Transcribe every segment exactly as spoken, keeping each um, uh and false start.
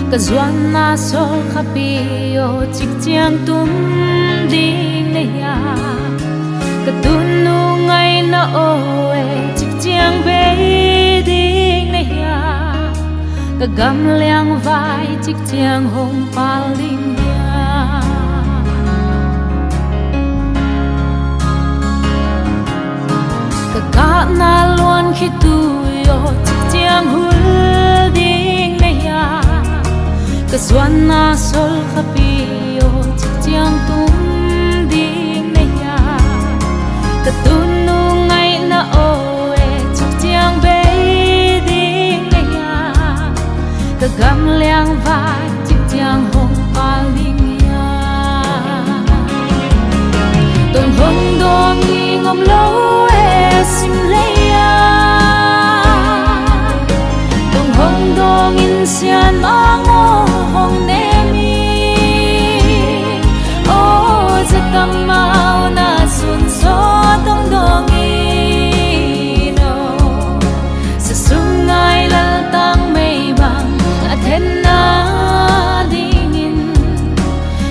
Ka zuanna sawlkhapi aw, cik ciang tum ding na hiam? Ka tunnu ngaihna aw e, cik ciang bei ding na hiam? Ka gam liangvai cik ciang hong pal ding hiam? Ka kahna luan khitui aw, cik ciang hul ding na hiam? Ka zuanna sawlkhapi aw, cik ciang tum ding na hiam? Ka tunnu ngaihna aw e, cik ciang bei ding na hiam? Ka gam liangvai cik ciang hong pal ding hiam? Tong hong dawng ding om lo e, sim lei ah. Tong hong dawng in sianmang aw hong nem hi. Aw, za tam mau na sun sawt hong dawng in aw. Sa sung ngai laltang mei bang a thenna dingin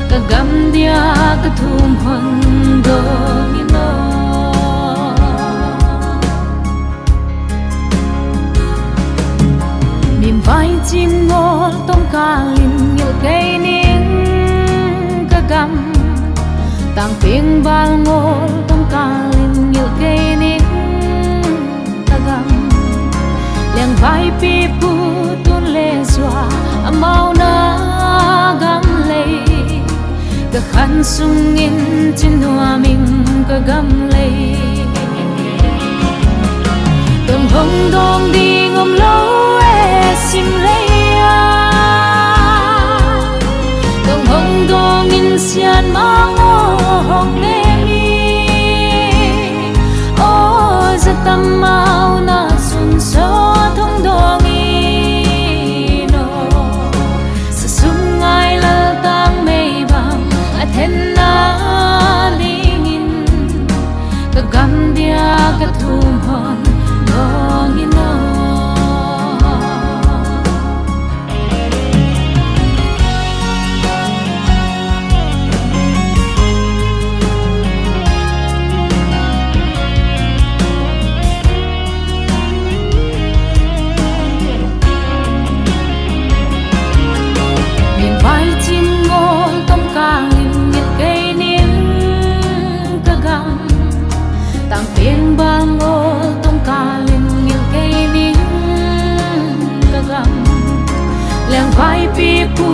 ka gam dia ka thum hon dawng in aw. Mimvai cim ngawl tawngkal in ngilh kei ning ka gam. Tangpiang bal ngawl tawngkal in ngilh kei ning ka gam. Liangvaipi pu tun le zua amau na gam lei. Ka khan sungin ci nuam ing ka gam lei. Tong hong dawng ding om lo e, sim lei ah. Tong hong dawng in sianmang aw hong nem hi. Aw, za tam mau na sun sawt hong dawng in aw. Sa sung ngai laltang mei bang a thenna dingin ka gam dia ka thum hon dawng in aw. Mimvai cim ngawl tawngkal in ngilh kei ning ka gam. Tangpiang bal ngawl tawngkal in ngilh kei ning ka gam. Liangvaipi pu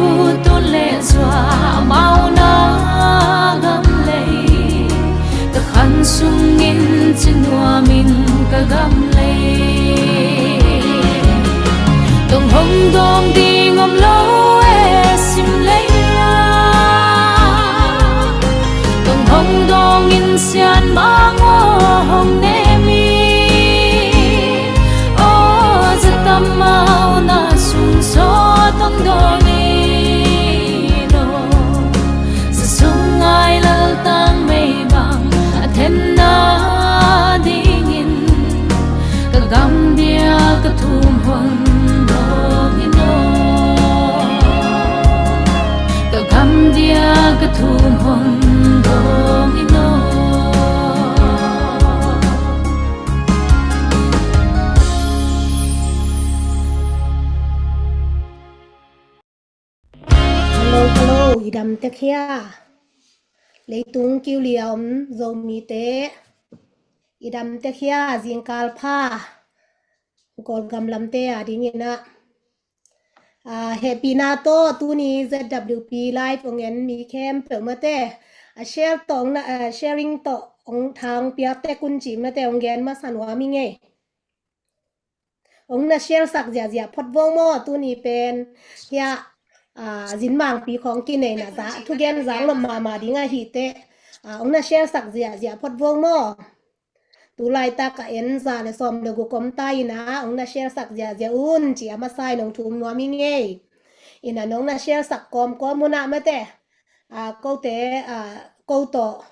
tun le zua amau na gam lei. Ka khan sungin ci nuam ing ka gam lei. Tong hong dawng ding om lo e, sim lei ah. Tong hong dawng in sianmang aw hong nem hi. Aw, za tam mau na sun sawt hong dawng in aw. Sa sung ngai laltang mei bang a thenna dingin ka gam dia ka thum hon dawng in aw. Ka gam dia ka thum hon dawng in aw. Hello, hello, i dam tek hia? Leitung kiu lia om Zomite i dam tek hia? Zingkal pha. Kawlgam lamte a dingin ah, ah, hehpihna tawh tuni Z W P live ong en mi khempeuh mate, a share tawh ong na, ah, sharing tawh ong thang piak tek un ci mate ong gen masa nuam ing ei. Ong na share sak ziahziah phot vong maw, tuni pen hiah, ah, zinmangpi khawng kineihna za thugen zang lom mahmah ding ahih teh, ah, ong na share sak ziahziah phot vong maw. Tu laitak a en za le sawm le guk om ta in ah, ong na share sak ziahziah un ci a masa in ong thum nuam ing ei. In ah nong na share sak kawmkawm un ah mate, ah, kote, ah, ko tawh,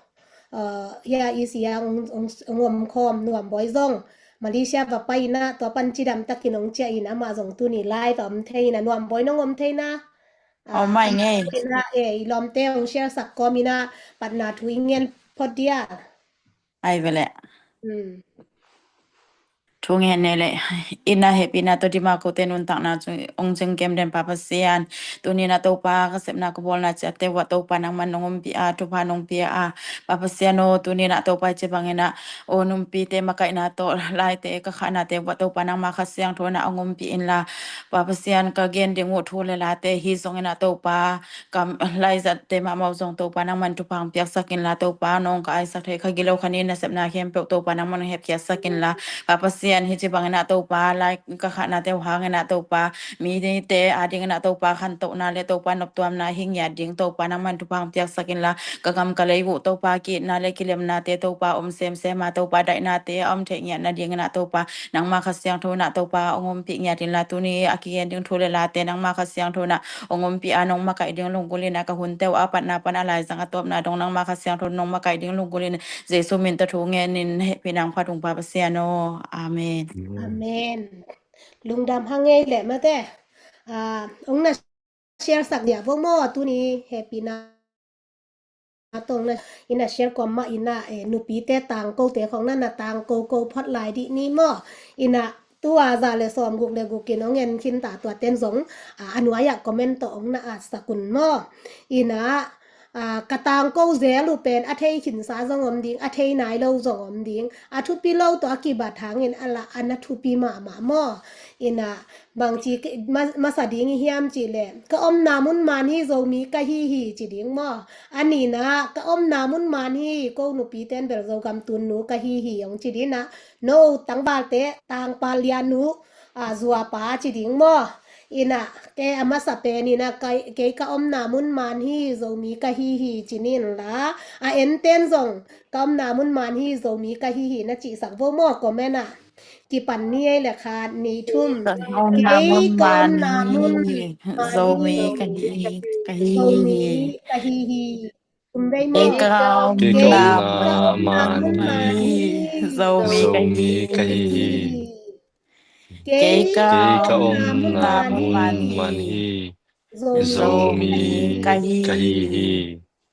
ah, hiah i siang ong, ong, ong om khawm Nuam Bawi zong Malaysia va pai in ah, tua pan cidam takin ong ciah in ah, amah zong tuni live a om thei in ah, Nuam Bawi nong om thei na. Om mai ngei. Ina, eh, i lawmte hong share sak kawm ina, patna thu i ngen phot dia. Ai vele. Hmm. Thu ngen ne le. Ina hehpihna tawh dima kote nuntakna cu ong cing kem den Pa Pasian. Tuni na Topa ka sepna ka bawlna ciatte uah Topa nangman nong ompih a, thupha nong pia a. Pa Pasian aw, tuni na Topa ci bangin ah, aw numpite makaihna tawh laite ka khahnate uah Topa nangma Kha Siangtho na ong ompih inla. Pa Pasian ka gen ding uh thu le late hi zongin ah Topa, ka laizatte mahmah uh zong Topa nangman thupha hong piaksak inla Topa, nong ka aisak thei kha gilo kha ni nasepna khempeuh Topa nangman hong hepkhiatsak inla. Pa Pasian hi ci bangin ah Topa lai ka khahnate uh hangin ah Topa, mite adingin ah Topa khantohna le Topa noptuamna hi ngiat ding Topa nangman thupha hong piaksak inla, ka gam ka lei uh Topa ki-itna le kilemnate Topa om semsem a Topa daihnate a om theih ngiat nadingin ah Topa nangma Kha Siangtho na Topa ong ompih ngiat inla tuni a kigen ding thu le late nangma Kha Siangtho na ong ompih a nong makaih ding lunggulh in a ka hunte uh a patna pan a laizang a tawpna dong nangma Kha Siangtho nong makaih ding lunggulh in Jesu min tawh thu ngenin hehpihna hong phat ung Pa Pasian aw. Amen. Amen. Lungdam hang ei leh mate. Ah, ong na share sak dia vo maw tuni hehpihna tawh ong na ina share kawm mah ina, eh, nupite tangkote khong na na tangko ko phot lai dih ni maw. Ina tua za le sawm guk le guk in ong en khin ta tua ten zong, ah, a nuai ah comment tawh ong na at sak un maw. Ina, ah, ka tangko zel uh pen a thei khinsa zong om ding, a thei nai lo zong om ding. A thupi lo tawh a kibat hangin a la a na thupi mahmah maw. Ina, bangci ke-, ma-, masa ding i hiam cih leh, ka omna mun man hi Zomi ka hi hi ci ding maw. A nihna, ka omna mun man hi ko nupi ten bel Zogam tunnu ka hi hi ong ci ding a, no tangvalte tangpa lian uh, a, zuapa ci ding maw. Ina, ke a masa pen ina, kei, kei ka omna mun man hi Zomi ka hi hi ci ni inla, a en ten zong ka omna mun man hi Zomi ka hi hi na cihsak vo maw comment ah. Kipan ni ei le khat ni thum. Kei ka omna mun man hi Zomi ka hi, ka hi hi. Zomi ka hi hi. Thum vei maw. Kei ka omna mun man hi Zomi ka hi hi. Kei ka omna mun man hi Zomi ka hi hi.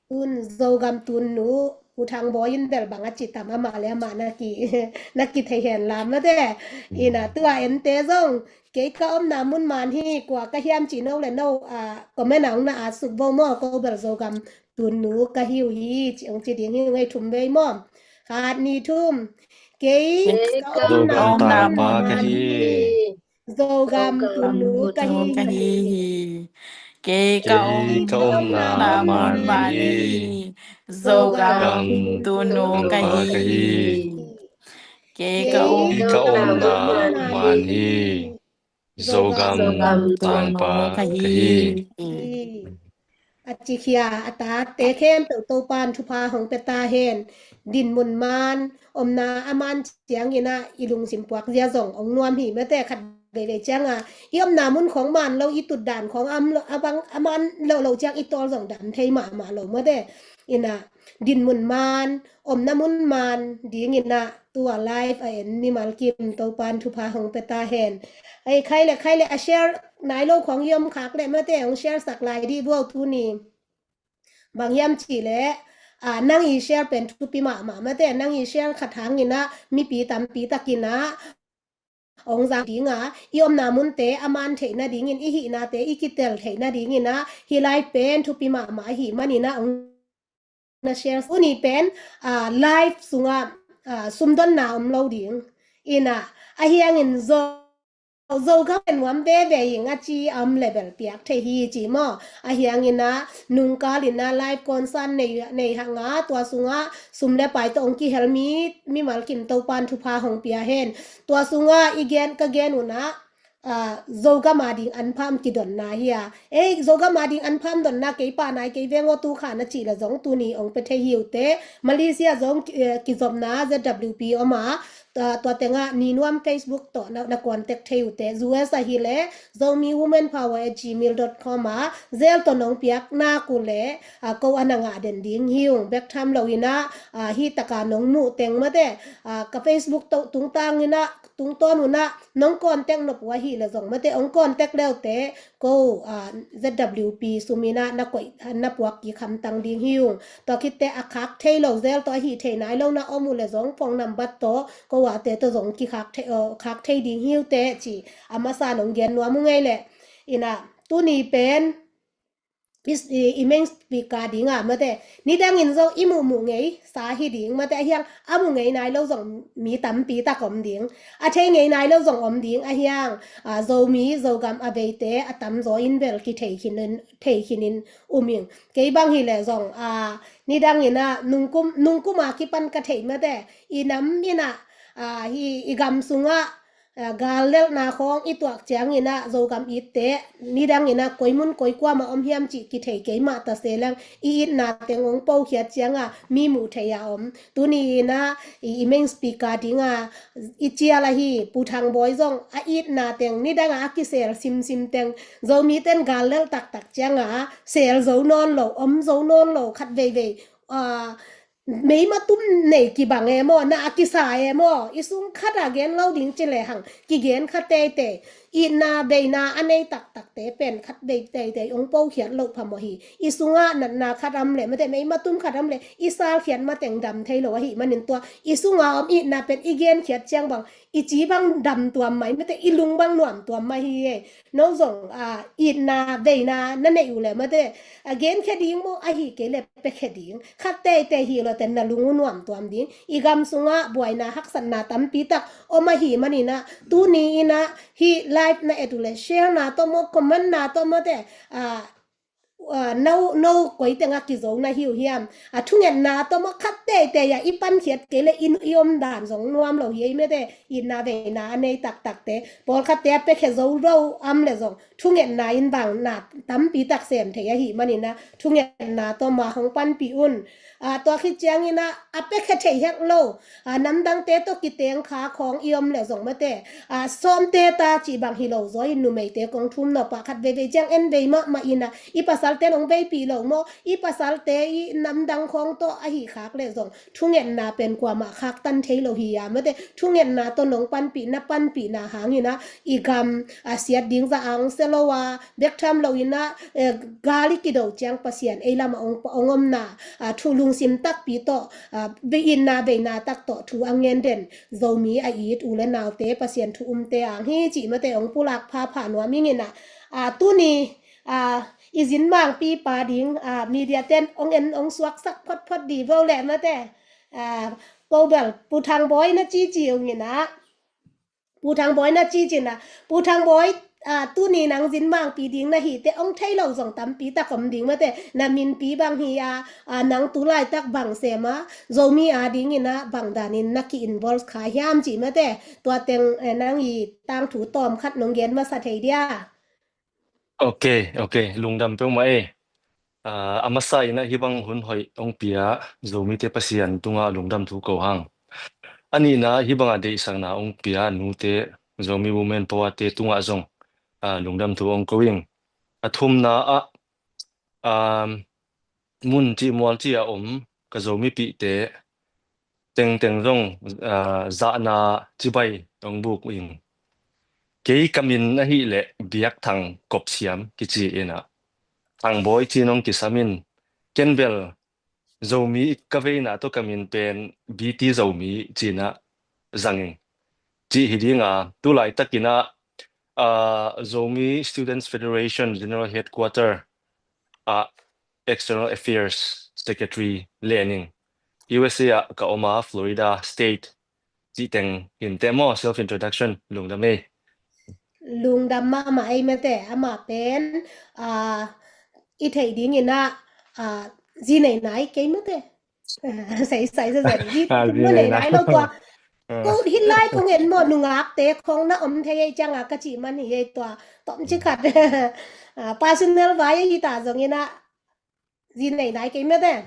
Tun Zogam tunnu U Thang Bawi in bel bang a ci tam amah le amah na ki, na kithei hen la mate. Ina tua ente zong kei ka omna mun man hi kua ka hiam ci no le no, ah, comment ah ong na at suk vo maw ko bel Zogam tunnu ka hi uh hi ci ong ci ding hi ung ei thum vei maw. Khat ni thum. Kei ka omna mun man hi Zogam tunnu ka hi hi. Kei ka omna mun man hi Zogam tunnu ka hi hi. Kei ka omna mun man hi Zogam tangpa ka hi hi. A cikhia a tate khempeuh Topan thupha hong pia ta hen. Dinmun man omna a man ciangin ah i lungsim puak zia zong ong nuam hi mate khat veivei cianga i omna mun khong man lo i tutdan khong a man lo lo ciang i tawl zong dam thei mahmah lo mate. Ina dinmun man omna mun man dingin ah tua live a en mimal kim Topan thupha hong pia ta hen. Ei khai le khai le a share nai lo khong i om khak le mate hong share sak lai dih buau tuni. Bang hiam cih le, ah, nang i share pen thupi mahmah mate nang i share khat hangin ah mipi tampi takin ah ong zang ding a i omna munte a man theih nadingin i hihnate i kitel theih nadingin ah hi live pen thupi mahmah ahi manin ah ong na share. Tuni pen, ah, live sungah, ah, sumdonna om lo ding. Ina, ahiangin Zo, Zogam nuam veve ing a ci a om le bel piak thei hi ci maw. Ahiangin ah nungkal in ah live concert nei, nei hang a tua sungah sum le pai tawh ong kihel mi, mimal kim Topan thupha hong pia hen. Tua sungah i gen ka gen un ah, ah, Zogam a ding an pham kidonna hi a. Ei, Zogam a ding an pham donna kei pa nai kei veng aw tu kha na cih la zong tuni ong pe thei hi uh te. Malaysia zong ki, eh, kizopna Z W P om a. tua tengah Ni Nuam Facebook tawh na contact thei uh teh, U S ahih leh Zomi Women Power at gmail dot com ah zel tawh nong piak nak uh leh ko a na ngah den ding hi ung. Bek tham lo in ah, hih tak a nong muh teng mate, ka Facebook tawh tungtang in ah, tungtawn un ah nong contact nop uh ahih leh zong mate, hong contact le uh teh ko Z W P sum in ah na koih, na puak kik hamtang ding hi ung. Tua khit teh a khak thei lo zel tawh, a hih thei nai lo na om uh leh zong phone number tawh ko a te tawh zong kikhak thei, khak thei ding hi uh teh ci a masa nong gen nuam uh ngei leh. In ah tuni pen i main speaker ding ah mate, nidang in zong i muhmuh ngei sa hi ding mate, ahi hang a muh ngei nai lo zong mi tampi tak om ding, a thei ngei nai lo zong om ding, ahi hang Zomi Zogam a veite a tamzaw in bel kithei khin in, thei khin in um ing. Kei bang hi leh zong nidang in ah nungkum, nungkum a kipan ka theih mate, i nam in ah, hih i gam sungah gal lelhna khawng i tuak ciangin ah Zogam itte nidang in ah koi mun koi kuamah om hiam cih kithei kei mah ta se leng, i itna teng hong pokhiat ciangah mi muh thei a om. Tuni in ah i main speaker ding ah i cial ahi Pu Thang Bawi zong a itna teng nidang ah a kisel simsim teng Zomi ten gal lelh taktak ciangah sel zo nawn lo, om zo nawn lo, khat veivei meimatum nei kibang e maw, na a kisa e maw, i sung khat a gen lo ding ci lehang kigen kha teitei. Itna veina a nei taktakte pen khat vei teitei hong pokhiat loh phamawh hi. I sungah natna khat om leh mate, meimatum khat om leh i salkhiat mateng dam thei lo ahih manin tua i sunga om itna pen i genkhiat ciang bang i ci bang dam tuam mai mate, i lung bang nuam tuam mai hi e. No zong itna veina na neih uh leh mate, a genkhia ding maw, ahi kei leh piakhia ding, khat teitei hi lo ten na lung uh nuam tuam ding. I gam sungah buaina haksatna tampi tak om ahih manin ah, tuni in ah hih live na et uh leh share na tawh maw, comment na tawh mate, no, no koi tengah kizo na hi uh hiam? A thungetna tawh maw, khat teitei ah i pankhiat kei leh i, i om dan zong nuam lo hi ei mate. Itna veina a nei taktakte, pawlkhatte a piakhia zo lo om leh zong thungetna in bang na tampi tak sem thei ahih manin ah thungetna tawh mah hong panpih un. Tua khit ciangin ah a piakhia thei hek lo, namdangte tawh kiteng kha khawng i om leh zong mate, sawmte ta cih bang hi lo zaw in numeite kong thum nop ah khat veivei ciang en vei mahmah in ah, i pasalte in hong veipih lo maw, i pasalte i namdang khawng tawh ahi khak leh zong thungetna pen kuamah khaktan thei lo hi a mate, thungetna tawh nong panpih, na panpihna hangin ah i gam a siat ding zah a hong sia lo a, bek tham lo in ah gal i kido ciang Pasian ei lamah hong, hong omna thu lungsim takpi tawh, itna veina tak tawh thu a ngen den Zomi a it u leh naute, Pasian thu umte ang hi cih mate hong pulak phapha nuam ing in ah, tuni i zinmangpipa ding media ten hong en hong suaksak photphot di vo leh mate. Ko bel Pu Thang Bawi na cici ung in ah, Pu Thang Bawi na cici in ah, Pu Thang Bawi, tuni nang zinmangpi ding na hi teh hong thei lo zong tampi tak om ding mate, na minpi bang hi a, nang tu laitak bang sem a, Zomi a dingin ah bang danin na ki-involve kha hiam cih mate, tua teng nang i tangthu tawm khat nong gen masa thei dia? Ok, ok. Lungdam peuhmah e. A masa in ah hih bang hun hoih hong pia Zomite Pasian tungah lungdam thu ko hang. A nihna, hih bangah deihsakna hong pia nute, Zomi Women Power te tungah zong lungdam thu hong ko ing. A thumna ah, mun cih mual cih a om ka Zomipihte tengteng zong zahna cibai hong buk ing. Kei ka min ahih leh Biak Thang Kop Siam kici in ah, Thang Bawi ci-in hong kisam in, ken bel Zomi ka veina tawh ka min pen B T Zomi ci-in ah zang ing. Cih hi ding a, tu laitakin ah Zomi Students Federation General Headquarter ah External Affairs Secretary len ing. U S A ah ka om a, Florida State cih teng hi inteh maw, self introduction. Lungdam ei. Lungdam mahmah ei mate, amah pen i theih dingin ah zi nei nai kei mate. Sai sai sai sai. Zi nei nai lo tua. Ko hih lai kong en maw, nungakte khawng na om thei ei ciangah ka cih man hi ei tua. Tom ci khat. Personal vai ahi ta zongin ah zi nei nai kei mate.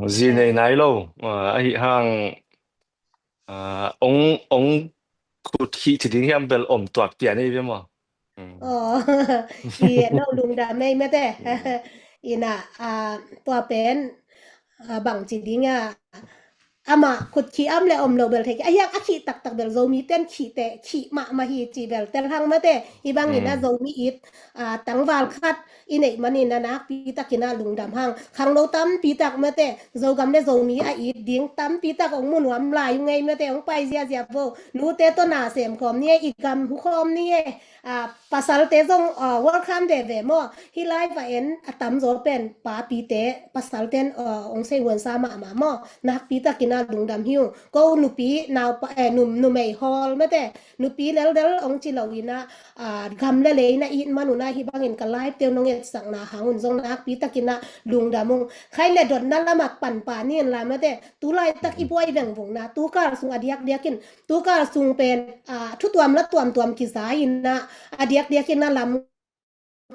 Zi nei nai lo. Ahi hang Ah, ong, ong khut khih ci ding hiam bel om tuak pian ei ve maw? Mm. Oh, i no lungdam ei mate. Mm. Ina, ah, tua pen, ah, bang ci ding a, ama khut khih am le om lo bel thei kei. A hiang a khih taktak bel Zomi ten khih te, khih mahmah hi ci bel tel hang mate. Hi bangin a Mm. Zomi it, ah, tangval khat i neih manin a nakpi takin a lungdam hang. Khangno tampi tak mate, Zogam le Zomi a it ding tampi tak ong mu nuam lai ung ei mate, ong pai ziazia vo. Nute tawh na sem khawm ni e, i gam hu khawm ni e. Ah, pasalte zong, ah, welcome veve maw. Hih live a en a tamzaw pen papite, pasalten, ah, ong sei huansa mahmah maw. Nakpi takin a lungdam hi ung. Ko nupi, naupa, eh, num-, numei hawl mate. Nupi leldel ong ci lo ina, ah, gam le lei na it man un a hi bangin ka live te uh nong etsakna hang un zong nakpi takin a lungdam ung. Khai le dotna lam a panpah ni in la mate. Tu laitak i buai vengvungna, tu kal sung a diakdiakin, tu kal sung pen, ah, thu tuam la tuamtuam kiza ina, a diakdiakin a lam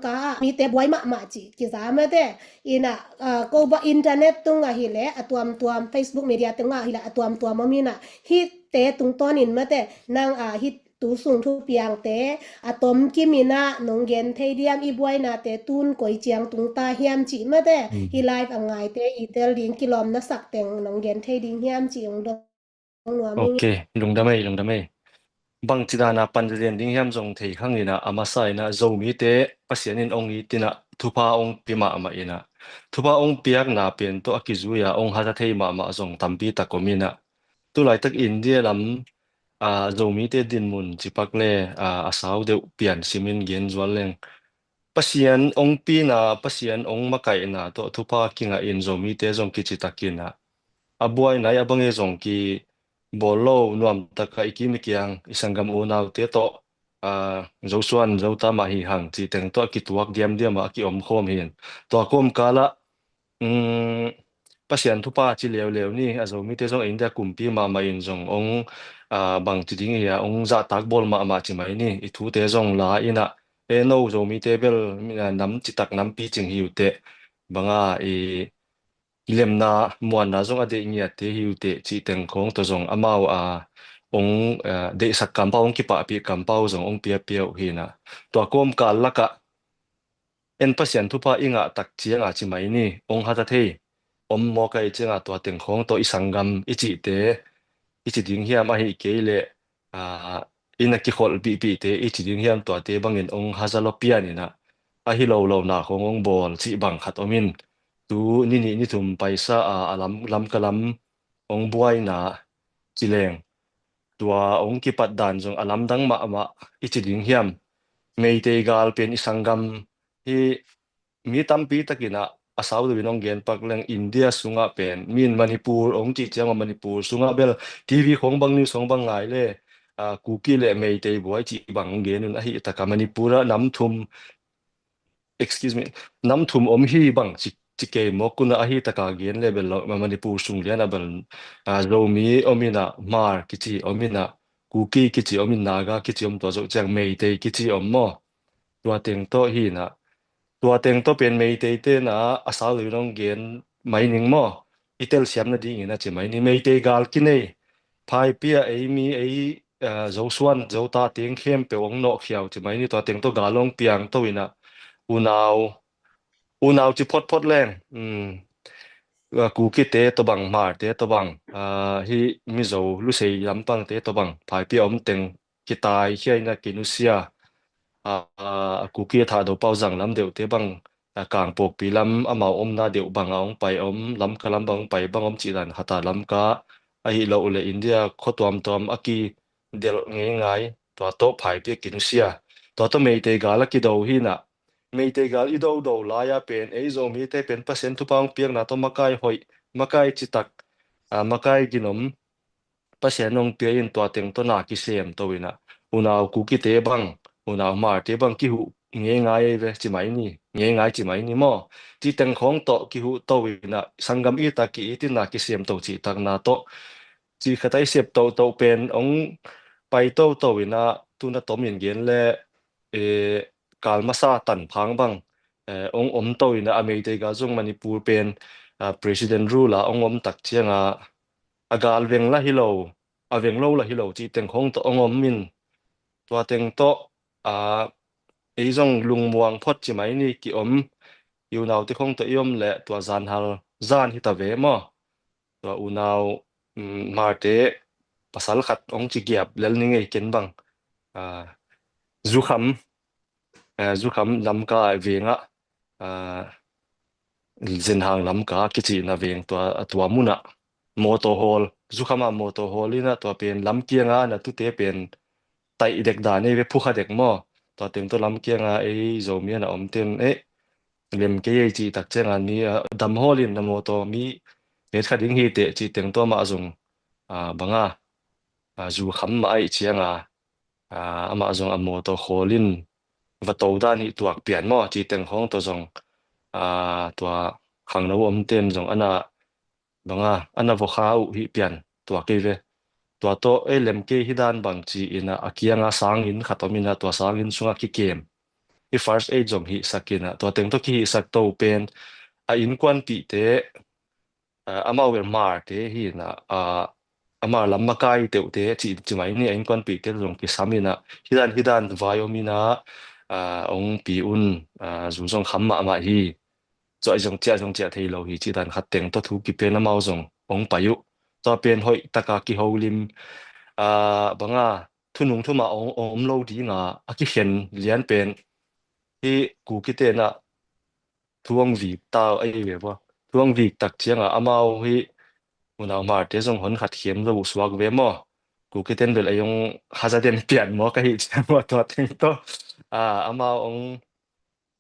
ka mite buai mahmah ci kiza mate. Ina, ah, ko ba internet tung a hi le a tuamtuam, Facebook media tung a hi le a tuamtuam om ina, hihte tungtawnin mate, nang, ah, hih tu sung thupiangte a tomkim ina nong gen thei diam, i buainate tun koi ciang tung ta hiam ci mate. Mm. Hih live a ngaite i tel ding kilawm na sak teng nong gen thei ding hiam ci ong dong nuam ing. Ok, lungdam ei, lungdam ei. Bang ci dana pan lian ding hiam zong thei khang ina, a masa ina Zomite Pasian in ong it ina thupha ong pia mahmah ina. Thupha ong piakna pen tawh a kizui a ong hata thei mahmah zong tampi tak om ina. Tu laitak India lam, ah, Zomite dinmun cipak le, ah, a sau deuh pian simin gen zual leng. Pasian ong pina, Pasian ong makaihna tawh thupha kingah in Zomite zong kici takin a, a buaina i a bang e zong ki bawl lo nuam taka i kim i kiang i sanggam unaute tawh, ah, Zosuan Zota mah hi hang ci teng tawh a kituak diamdiam a, a kiom khawm hin. Tua kawmkal ah, mm, Pasian thupha ci leuleu ni, a Zomite zong India kumpi mahmah in zong ong, ah, bang ci ding hia, ong zahtak bawl mahmah ci mai ni, i thute zong la ina, e no Zomite bel, ah, nam citak nampi cing hi uh teh, banga i lemna muanna zong a deih ngiatte hi uh teh cih teng khawng tawh zong amau a ong, ah, deihsak kampau, ong kipahpih kampau zong ong piapia uh hi ina. Tua kawmkal lakah en Pasian thupha i ngah tak cianga ci mai ni, ong hata thei om mawk a, i cianga tua teng khawng tawh i sanggam i cihte, i ci ding hiam, ahi kei leh, ah, i na kikholhpihpihte i ci ding hiam, tuate bangin ong haza lua pian ina, ahi lo lona khawng ong bawl cih bang khat om in, tu ni nih ni thum paisa a, a lam, Lamka lam ong buaina ci leng, tua ong kipat dan zong a lamdang mahmah i ci ding hiam. Meitei gal pen i sanggam hi, mi tampi takin a, a sau deuh in ong gen pak leng India sungah pen, min Manipur ong cih ciang a Manipur sungah bel TV khawng bang, news khawng bang ngai le, ah, Kuki le Meitei buai cih bang ong gen un, ahi taka Manipur ah nam thum, excuse me, nam thum om hi bang ci, ci kei mawk un a, ahi taka gen le bel lo, Ma-, Manipur sung lian a bel, ah, Zomi om ina, Hmar kici om ina, Kuki kici om in, Naga kici om, tua zoh ciang Meitei kici om maw. Tua teng tawh hi ina, tua teng tawh pen Meitei te na a sau deuh in ong gen mai ning maw. I telsiam nadingin a ci mai ni, Meitei gal kinei, Phaipia ei mi ei, eh, Zosuan Zota teng khempeuh ong nawhkhia uh ci mai ni, tua teng tawh gal ong piang to ina, unau, unau ci photphot leng, mm, ah, Kukite tawh bang, Hmarte tawh bang, ah, hi Mizo Lusei lampangte tawh bang, Phaipia om teng kitaikhia ina kinusia, ah, ah, Kuki a Thahdo pau zang lam deuhte bang, ah, Kangpokpi lam amau omna deuh bang a ong pai om, Lamka lam bang ong pai bang om cih dan, Hata Lamka ahi lo le India khua tuamtuam a kidelh ngeingai, tua tawh Phaipia kinusia, tua tawh Meitei gal a kido hi ina. Meitei gal i dodo lai-a pen ei Zomite pen Pasian thupha ong piakna tawh makai hoih, makai citak, ah, makai ginom Pasian ong pia in, tua teng tawh na kisem to ina, unau Kukite bang, unau Hmarte bang kihuh ngeingai ve ci mai ni, ngeingai ci mai ni maw. Ci teng khawng tawh kihuh to ina, sanggam ita ki-it ina kisem to cih takna tawh, ci khat a i sep toto pen ong pai toto ina, tuna tom in gen le, eh, kal masa tanphang bang, eh, ong om to ina, a Meitei gal zong Manipur pen, ah, President rule a ong om tak cianga, a gal veng la hi lo, a veng lo lah hi lo cih teng khong tawh ong om in, tua teng tawh, aa, ei zong lungmuang phot ci mai ni, ki om, i unaute khong tawh i om leh tua zan hal zan hi ta ve maw? Tua unau, um, Hmarte pasal khat ong ci giap lel ni ngei ken bang. Aa, Zukham, aa, Zukham Lamka vengah, aa, Zenhang Lamka kici na veng tua, tua munah mawtaw hawl, Zukhama mawtaw hawl inah tua pen lam kianga na tute pen taih dek dan ei ve, phukha dek maw? Tua teng tawh lam kianga ei Zomi a na om ten, eh, lem kei ei cih tak cianga ni, ah, dam hawl in na mawtaw mi het kha ding hi teh cih teng tawh amah zong, ah, banga, ah, Zukham mah aih cianga, ah, amah zong a mawtaw hawl in va to dan hi tuak pian maw? Cih teng khong tawh zong, ah, tua khangno om ten zong ana banga ana vokha uh hi pian tua kei ve. Tua tawh ei lem kei hi dan bang ci inah a kianga sangin khat om inah tua sangin sungah kikem. I first aid zong hihsak inah tua teng tawh kihihsak to pen a innkuanpihte, ah, amau vel Hmarte hi inah, ah, amau lam makai teuhte ci, ci mai ni a innkuanpihte zong kisam inah hi dan hi dan vai om inah, ah, ong pi un, ah, zu zong kham mahmah hi. Cuai zong ciah zong ciah thei lo hi cih dan khat teng tawh thu kipen amau zong ong pai uh. Tua pen hoih taka kiholim, ah, banga thunung thuma ong, ong om lo dinga a kikhen lian pen hi Kuki tenah thu ong vik tau ahi ve bua. Thu ong vik tak cianga amau hi unau Hmarte zong hon khat khem zo uh suak ve maw? Kuki ten bel ei ong haza den pian maw ka hi ciang maw tua teng tawh, ah, amau ong,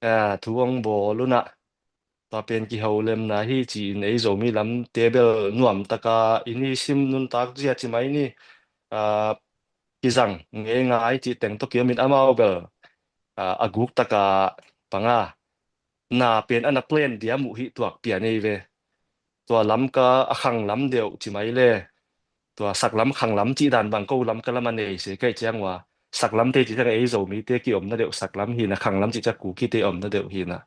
ah, thu ong bawl unah tua pen kiholemna hi ci-in ei Zomi lamte bel nuam taka i nisim nuntak zia ci mai ni, ah, kizang ngeingai cih teng tawh kiomin amau bel, ah, a guk taka panga na pen ana plan diam uh hi tuak pian ei ve. Tua Lamka a khang lam deuh ci mai le tua saklam khanglam cih dan bang ko Lamka lam a nei se kaih ciang ua saklam te cih ciang ei Zomite kiomna deuh saklam hina, khanglam cih ciang Kukite omna deuh hina.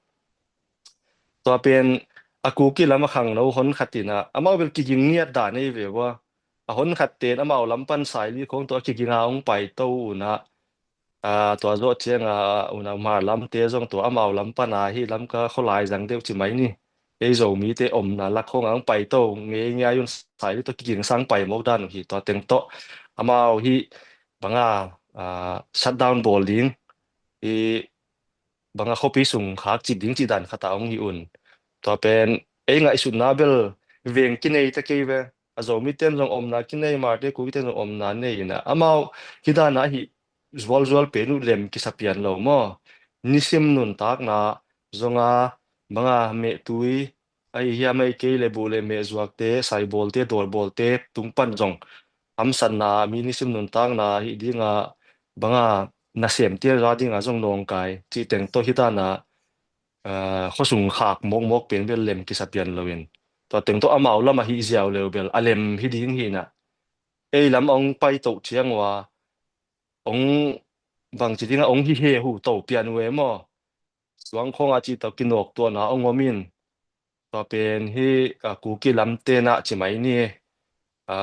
Tua pen a Kuki lam a khangno hon khat ina amau bel kiging ngiat dan ei ve ua. A hon khat ten amau lam pan Saili khong tua kiginga ong pai to una, a, tua zawh cianga unau Hmar lamte zong tua amau lam pana hi Lamka khualai zang deuh ci mai ni. Ei Zomite omna lak khong ang pai to ngei ngiai un Saili tawh kiging sang pai mawk dan uh hi. Tua teng tawh amau hi banga, a, shutdown bawl ding i banga khuapi sung khak cip ding cih dan khata ong hi un. Tua pen ei ngaihsutna bel veng kinei ta kei ve. A Zomite zong omna kinei, Hmarte Kukite zong omna nei ina amau hi dana hi zualzual pen uh lem kisa pian lo maw? Nisim nuntakna zonga banga mehtui ahi hiam ahi kei le buh le meh zuakte, saibawlte, dawlbawlte tung pan zong hamsatna mi nisim nuntakna hi dinga banga nasemte za dinga zong nawngkai cih teng tawh hi dana, a, khuasung khak mawkmawk pen bel lem kisa pian loin tua teng tawh amau lam ahi ziau leu bel a lem hi ding hina. Ei lam ong pai toh ciang ua ong bangci dinga ong hi he hu to pian uh e maw? Suang khonga ci tawh kinawk tuana ong om in. Tua pen hi, a, Kuki lam tena ci mai ni, a,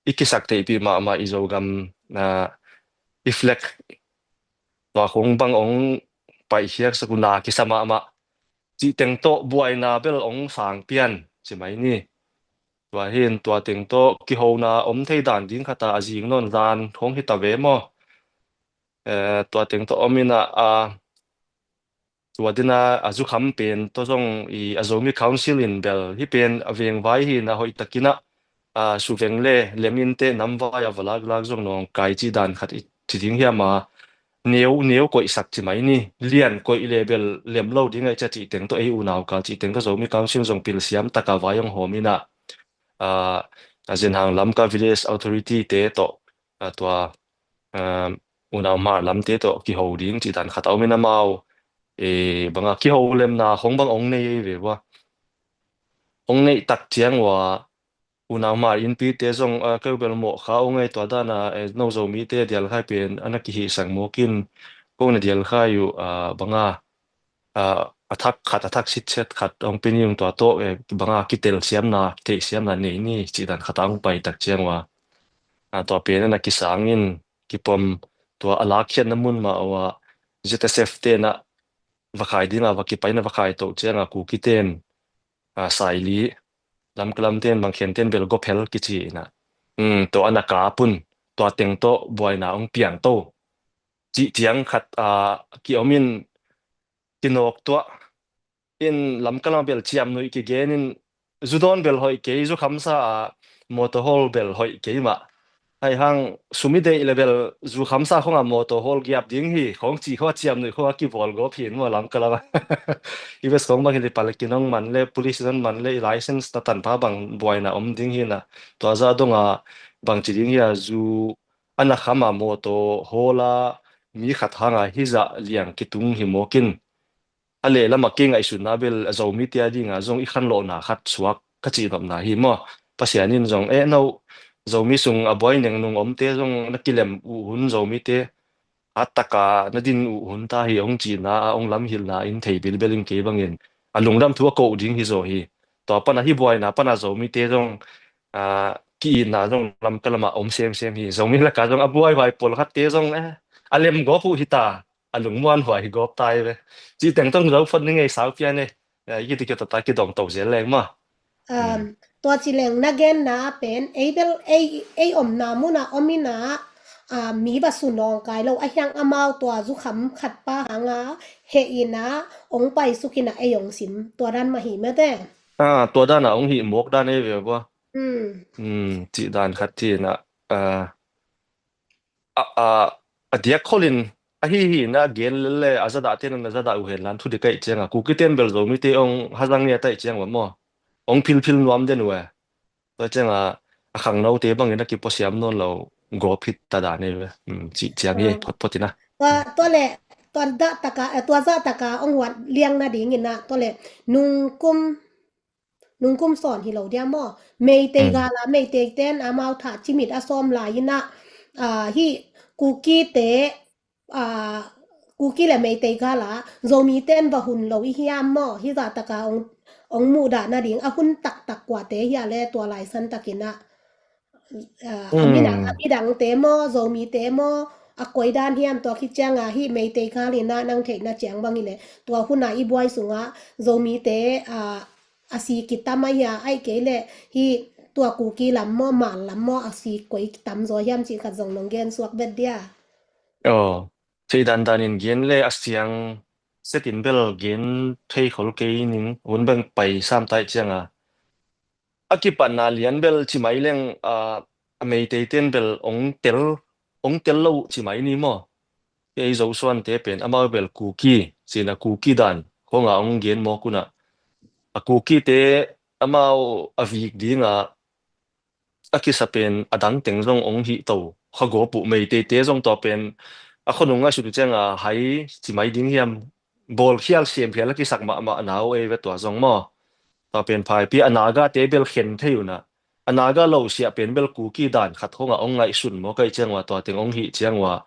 i kisak theihpih mahmah i Zogam, a, i flag tua khong bang ong paihkhiak sak una kisa mahmah. Cih teng tawh buaina bel ong sang pian ci mai ni. Tua hin tua teng tawh kihona om thei dan ding khata a zing nawn zan khong hi ta ve maw? Eh, tua teng tawh om ina, a, tua dina a zukham pen tawh zong i a Zomi Council in bel hi pen a veng vai hi na hoih takina, a, suveng le lem inte nam vai a va laklak zong nawngkai ci dan khat i ci ding hiam a neu, neu koihsak ci mai ni, lian koih le bel lem lo ding ai cia cih teng tawh ei unau kal cih teng tawh Zomi Council zong pilsiam taka vai ong hawm ina, a, a Zenhang Lamka Village Authority te tawh, a, tua, a, unau Hmar lamte tawh kiho ding cih dan khat a om in amau, e, banga kiho lemna khong bang ong nei ei ve ua. Ong neih tak ciang ua unau Hmar innpite zong, a, keu bel mawh kha ong ei tua dana, e, no Zomite dialkhai pen ana kihihsak mawkin ko na dialkhai uh, a, banga a, a thak khat, a thak sitset khat ong pe ni ung tua tawh, e, banga kitelsiamna, theihsiamna nei ni cih dan khat a ong pai tak ciang ua. a, tua pen a na kisangin kipom, tua a lakkhiatna mun mah uh ah Z S F tenah va khai dingah va kipaina va khai toh ciangah Kuki ten, a, Saili, Lamka lam ten, Bangkhen ten bel gop hel kici inah, um, tua a na kap un, tua teng tawh buaina hong piang to cih ciang khat, a, ki-om in kinawk tuah in Lamka lam bel ciamnuih kigen in, zu dawn bel hoih kei, zu khamsa a motor hawl bel hoih kei mah. Hai hang sum i deih le bel zu khamsa khong a motor hawl giap ding hi khong ci khong a ciamnuih khong a kibawl gawp hi in maw Lamka lam a. I bes khong bang hi le pal kinong man le police zon man le i license na tanpha bang buaina om ding hi na. Tua zah dong a bang ci ding hi a zu a na kham a motor hawl a mi khat hang a hi zah liang kitung hi mawk in. A lehlam a kei ngaihsutna bel a Zomite a dingah zong i khanlawhna khat suak ka cihnopna hi maw? Pasian in zong, eh, no, Zomi sung a buai nengnung omte zong na kilem uh hun Zomite a taka na din uh hun ta hi hong cihna a hong lamhilhna in thei bilbel in kei bangin a lungdam thu a koh ding hi zaw hi. Tua pana hi buaina pana Zomite zong, a, ki-itna zong Lamka lamah om semsem hi. Zomi laka zong a buaihuai pawlkhatte zong, eh, a lemgawp uh hi ta. A lungmuanhuai hi gawp tai ve. Cih teng tong zo phot ni ngei sau pian e. Eh, i kiti kio tata kidong to zel leng ma. Um, tua ci leng na genna a pen ei bel ei, ei omna muna om ina, ah, mi va su nawng kai lo a hiang amau tua zu kham khat pa hanga he ina ong pai suk ina ei ong sim tua dan ma hi mete. Ah, tua dan a ong hi mawk dan ei ve bua. Hmm. Hmm, cih dan khat ci ina, ah, a, a, a diak kholin a hi hi na gen lel le a zadah ten a zadah uh hen lan thu di kaih cianga Kuki ten bel Zomite ong hazang ngia taih ciang va maw? Ong philphil nuam den uh e. Tua cianga a khangnote bangin a kipuasiam nawn lo gawp hit ta dan ei ve. Hmm, cih ciang hi photphot ina. Tua, tua le, tua dah taka, eh, tua zah taka ong huat liang nading ina, tua le nungkum nungkum sawn hi lo dia maw? Meitei gala, Meitei ten amau thah cimit a sawm lai ina, ah, hi Kuki te, ah, Kuki le Meitei gala Zomi ten va hun lo i hiam maw? Hi zah taka ong, ong muh dah nading a hun taktak kuate hi a le tua lai san takin a, ah, a midang, a midangte maw, Zomite maw, a koi dan hiam tua khit cianga hi Meitei gal ina nang theihna ciang bang i le tua huna i buai sunga Zomite, ah, a si kitam a hia, aih kei le hi tua Kuki lam maw, Hmar lam maw, a si koi kitam zaw hiam cih khat zong nong gen suak bet dia. Aw, thei dandan in gen le a siang setin bel gen thei khol kei ning hun beng pai sam taih cianga. A kipatna lian bel ci mai leng, ah, a Meitei ten bel ong tel, ong tel lo ci mai ni maw? Kei Zosuante pen amau bel Kuki, cina Kuki dan khonga ong gen mawk una. A Kukite amau a vik dinga a kisa pen a dang teng zong ong hih to kha gawp uh Meiteite zong tua pen a khonung a sut uh cianga hai ci mai ding hiam bawlkhial siamkhial a kisak mahmah na uh ei ve tua zong maw? Tua pen phaipi a Nagate bel khen thei una. A Naga lo siah pen bel Kuki dan khat khonga ong ngaihsun maw kaih ciang ua tua teng ong hih ciang ua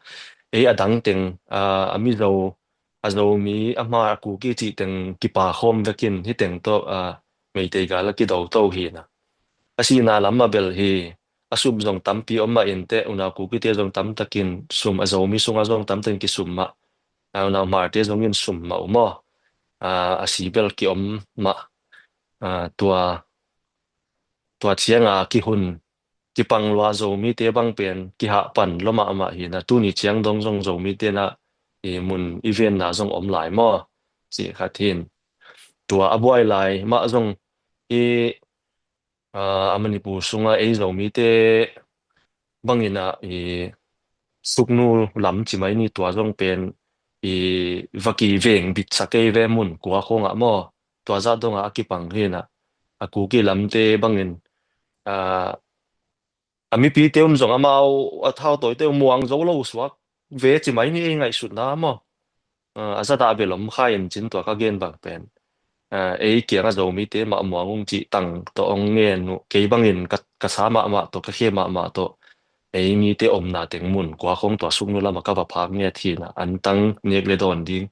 ei a dang teng, ah, a Mizo, a Zomi, a Hmar, a Kuki cih teng kipa khawm vekin hi teng tawh, ah, Meitei gal a kido to hi na. A sihna lam a bel hi a sum zong tampi om mah in teh unau Kukite zong tamtakin sum a Zomi sunga zong tamtakin kisum mah. A unau Hmarte zongin sum mah uh maw? Ah, a si bel kiom mah. Ah, tua, tua cianga kihun kipang lua Zomite bang pen kihahpan lua mahmah hi na tuni ciang dong zong Zomite na i mun i venna zong om lai maw? Cih khat hin. Tua a buai lai mah zong i, ah, a Manipur sunga ei Zomite bangin a i Sugnu lam ci mai ni tua zong pen i va kiveng bitsak ei ve mun kua khongah maw? Tua zah dongah a kipang hi na a Kuki lamte bangin, ah, a mipite um zong amau a thautawite um muang zo lo suak ve ci mai ni ei ngaihsutna maw? Ah, a zadah bel om kha in cin tua ka gen bang pen, ah, ei kianga Zomite mah muang ung cih tang tawh ong ngen uh kei bangin ka, ka sa mahmah tawh ka khe mahmah tawh ei mite omna teng mun kua khong tua Sugnu lama ka va phak ngiat hi na antang nek le dawn ding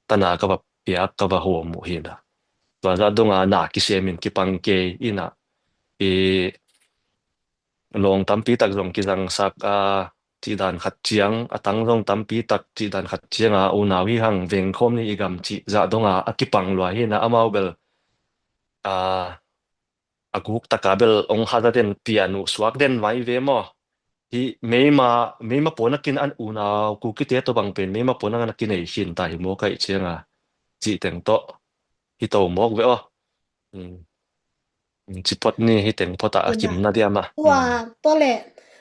tana ka va piak ka va huam uh hi na. Tua zah donga na kisem in kipang kei ina i lawng tampi tak zong kizangsak a, cih dan khat ciang, a tang zong tampi tak cih dan khat ciang a, unau hi hang veng khawm ni i gam cih zah dong a, a kipang lua hi na amau bel, a, a guk taka bel ong haza den pian uh suak den mai ve maw? Hi meima, meima pawna kin an unau Kukite tawh bang pen meima pawna na kinei khin ta hi maw kaih ciang a, cih teng tawh hi to mawk ve aw. Cipot ni hi teng pota a kimna diam a. Tua, tua le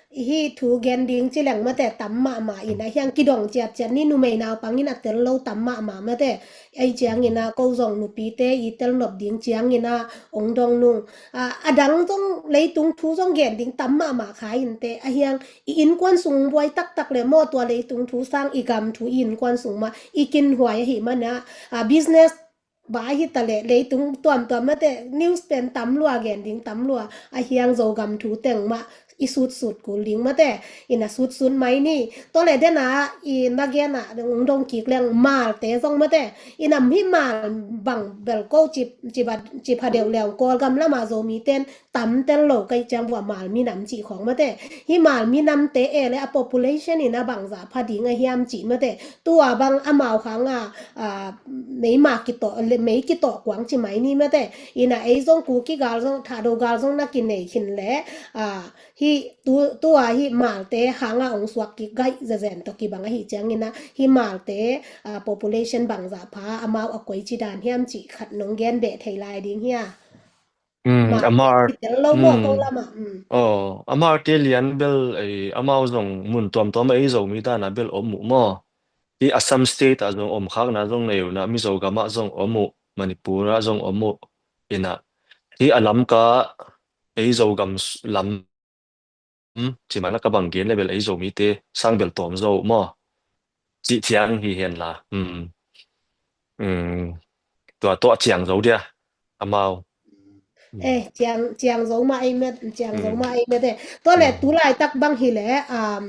hi thu gen ding ci leng mate tam mahmah in a hiang kidong ciatciat ni numei naupang in a tel lo tam mahmah mate. Ei ciangin a ko zong nupite i tel nop ding ciangin a ong dong nung. A, a dang zong leitung thu zong gen ding tam mahmah kha in te a hiang i innkuan sung buai taktak le maw tua leitung thu sang i gam thu i innkuan sung mah i kinhuai ahi mana, a, business ba hi ta le leitung tuamtuam mate news pen tam lua gen ding tam lua a hiang Zogam thu teng mah i sutsut kul ding mate in a sutsut mai ni. Tua le dena i na gen a ung dong kik leng malte zong mate in a mi mal bang bel ko cip, cip a, cip a deuh leng Kawlgam lama Zomi ten tam tel lo kai ciang vua mal minam cih khawng mate. Hi mal minamte e le a population in a bangza pha ding a hiam cih mate. Tua bang amau khang a, a, meima kitawh, le, mei kitawh kuang ci mai ni mate. In a ei zong Kuki gal zong, Thado gal zong na kinei khin le, a, hi tu, tua hi malte khang a ong suak kik gaih zezen tawh kibang ahi ciangin a hi malte, a, population bangza pha amau a koi ci dan hiam cih khat nong gen beh thei lai ding hia. Mm, Mar-, amar, kitel lo maw, mm, ko lama, mm. Oh, amarte lian bel, eh, amau zong mun tuamtuam a ei Zomi dana bel om uh maw? Hi Assam State ah zong om khakna zong nei uh na, Mizo gam ah zong om uh, Manipur ah zong om uh, ina. Hi a lamka ei Zogam s-, lam um, ci mana ka bang gen le bel ei Zomite sang bel tawm zo maw? Cih ciang hi hen la. Um, um, tua tawh ciang zo dia, amau. Um. Eh, ciang, ciang zo ma ei met, ciang zo ma ei met eh. Tua le, um, tu laitak bang hi le, um,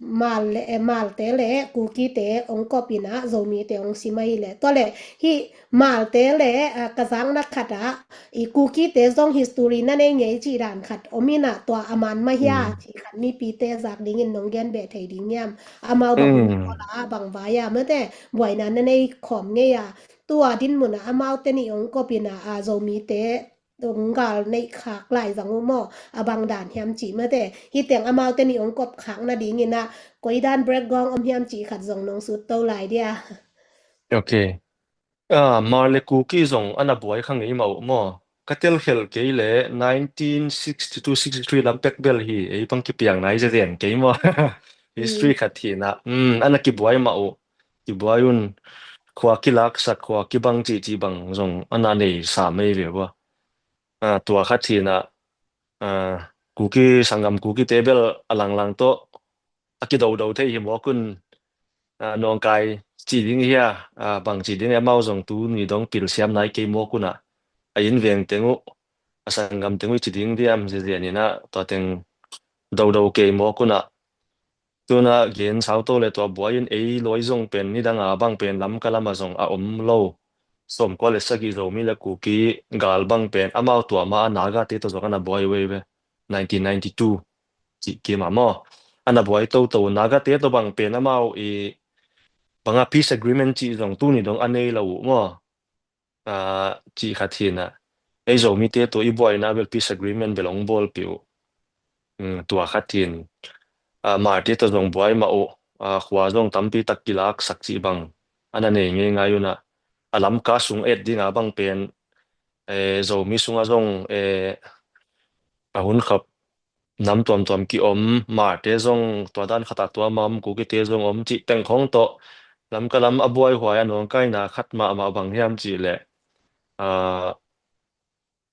mal le, eh, malte le, Kukite ong kop ina, Zomite ong sim ahi le. Tua le, hi malte le, ah, ka zakna khat ah, i Kukite zong history na nei ngei cih dan khat om ina tua a man mah hia, mm, cih khat mipite zak dingin nong gen beh thei ding hiam. Amau bang, mm, kola bang vai a mate, buaina na nei khawm ngei a. Tua din mun ah amau teni ong kop ina, a, Zomite ong gal neih khak lai zang uh maw, a bang dan hiam cih mate. Hi teng amau teni ong kop khak na dingin a, koi dan break gawng om hiam cih khat zong nong sut to lai dia. Ok. Ah, Mar le Kuki zong ana buai kha ngei mah uh maw? Ka telkhel kei le nineteen sixty-two sixty-three lam pek bel hi, ei bang kipiang nai zezen kei maw? History khat hi na. Mm, ana kibuai mah uh. Kibuai un khua kilaksak, khua kibang cih cih bang zong ana nei sa mei ve ua. Ah, tua khat hi na. Ah, Kuki sanggam Kukite bel a langlang tawh a kidodo thei hi mawk un, ah, nawngkai ci ding hi a, ah, bang ci ding hi a, amau zong tu ni dong pilsiam nai kei mawk un a, a inn veng teng uh, a sanggam teng uh ci ding diam ziazian in a, tua teng dodo kei mawk un a, tuna gen sau to le tua buai in ei lawi zong pen nidang a bang pen lamka lam a zong a om lo. Sawmkua le sagih Zomi le Kuki gal bang pen amau tua ma a Nagate tawh zong ana buai wei ve. Nineteen ninety-two cih kim a maw. Ana buai toto Nagate tawh bang pen amau i banga peace agreement cih zong tuni dong a nei lo uh maw. Ah, cih khat hi na. Ei Zomite tawh i buaina bel peace agreement bel ong bawlpih uh. Mm, tua khat hi in. Ah, Marte tawh zong buai mah uh. Ah, khua zong tampi tak kilaksak cih bang ana nei ngeingai un a. A lamka sung et ding a bang pen, eh, Zomi sung a zong, eh, a hun khap nam tuamtuam ki om, Marte zong tua dan khat a tua ma om, Kukite zong om cih teng khawng tawh lamka lam a buaihuai a nawngkaina khat mahmah bang hiam cih leh, ah,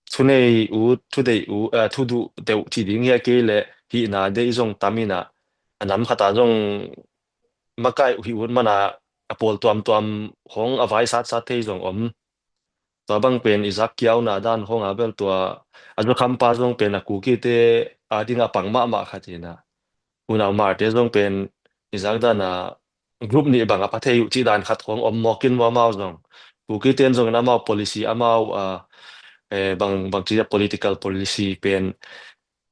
thunei ut, thudeih ut, ah, thuduh deuh cih ding hi a kei leh hihna deih zong tam in a, a nam khat a zong makai uh hi ut man a, a pawl tuamtuam khawng a vai satsat thei zong om. Tua bang pen i zak kiauna dan khawng a bel tua a zukham pa zong pen a Kukite a ding a pang mahmah khat hi na. Unau Marte zong pen i zak dan a group nih bang a pha thei uh cih dan khat khawng om mawk in amau zong. Kukite in zong in amau policy amau, ah, eh, bang, bang ci a political policy pen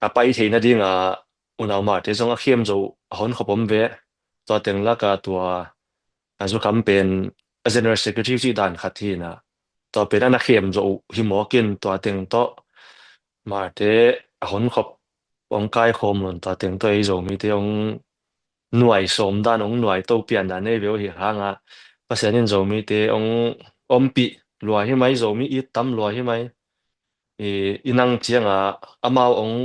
a pai theihna dingah unau Hmarte zong a khem zo a honkhop om ve. Tua teng laka tua a zukham pen a General Secretary cih dan khat hi inah, tua pen a na khem zo uh hi mawk in, tua teng tawh Hmarte a honkhop hong kaikhawm lo in, tua teng tawh ei Zomite hong nuai sawm dan, hong nuai to pian dan ei ve uh hi hangah, Pasian in Zomite hong ompih lua hi mai, Zomi it tam lua hi mai. I, i nang ciangah amau hong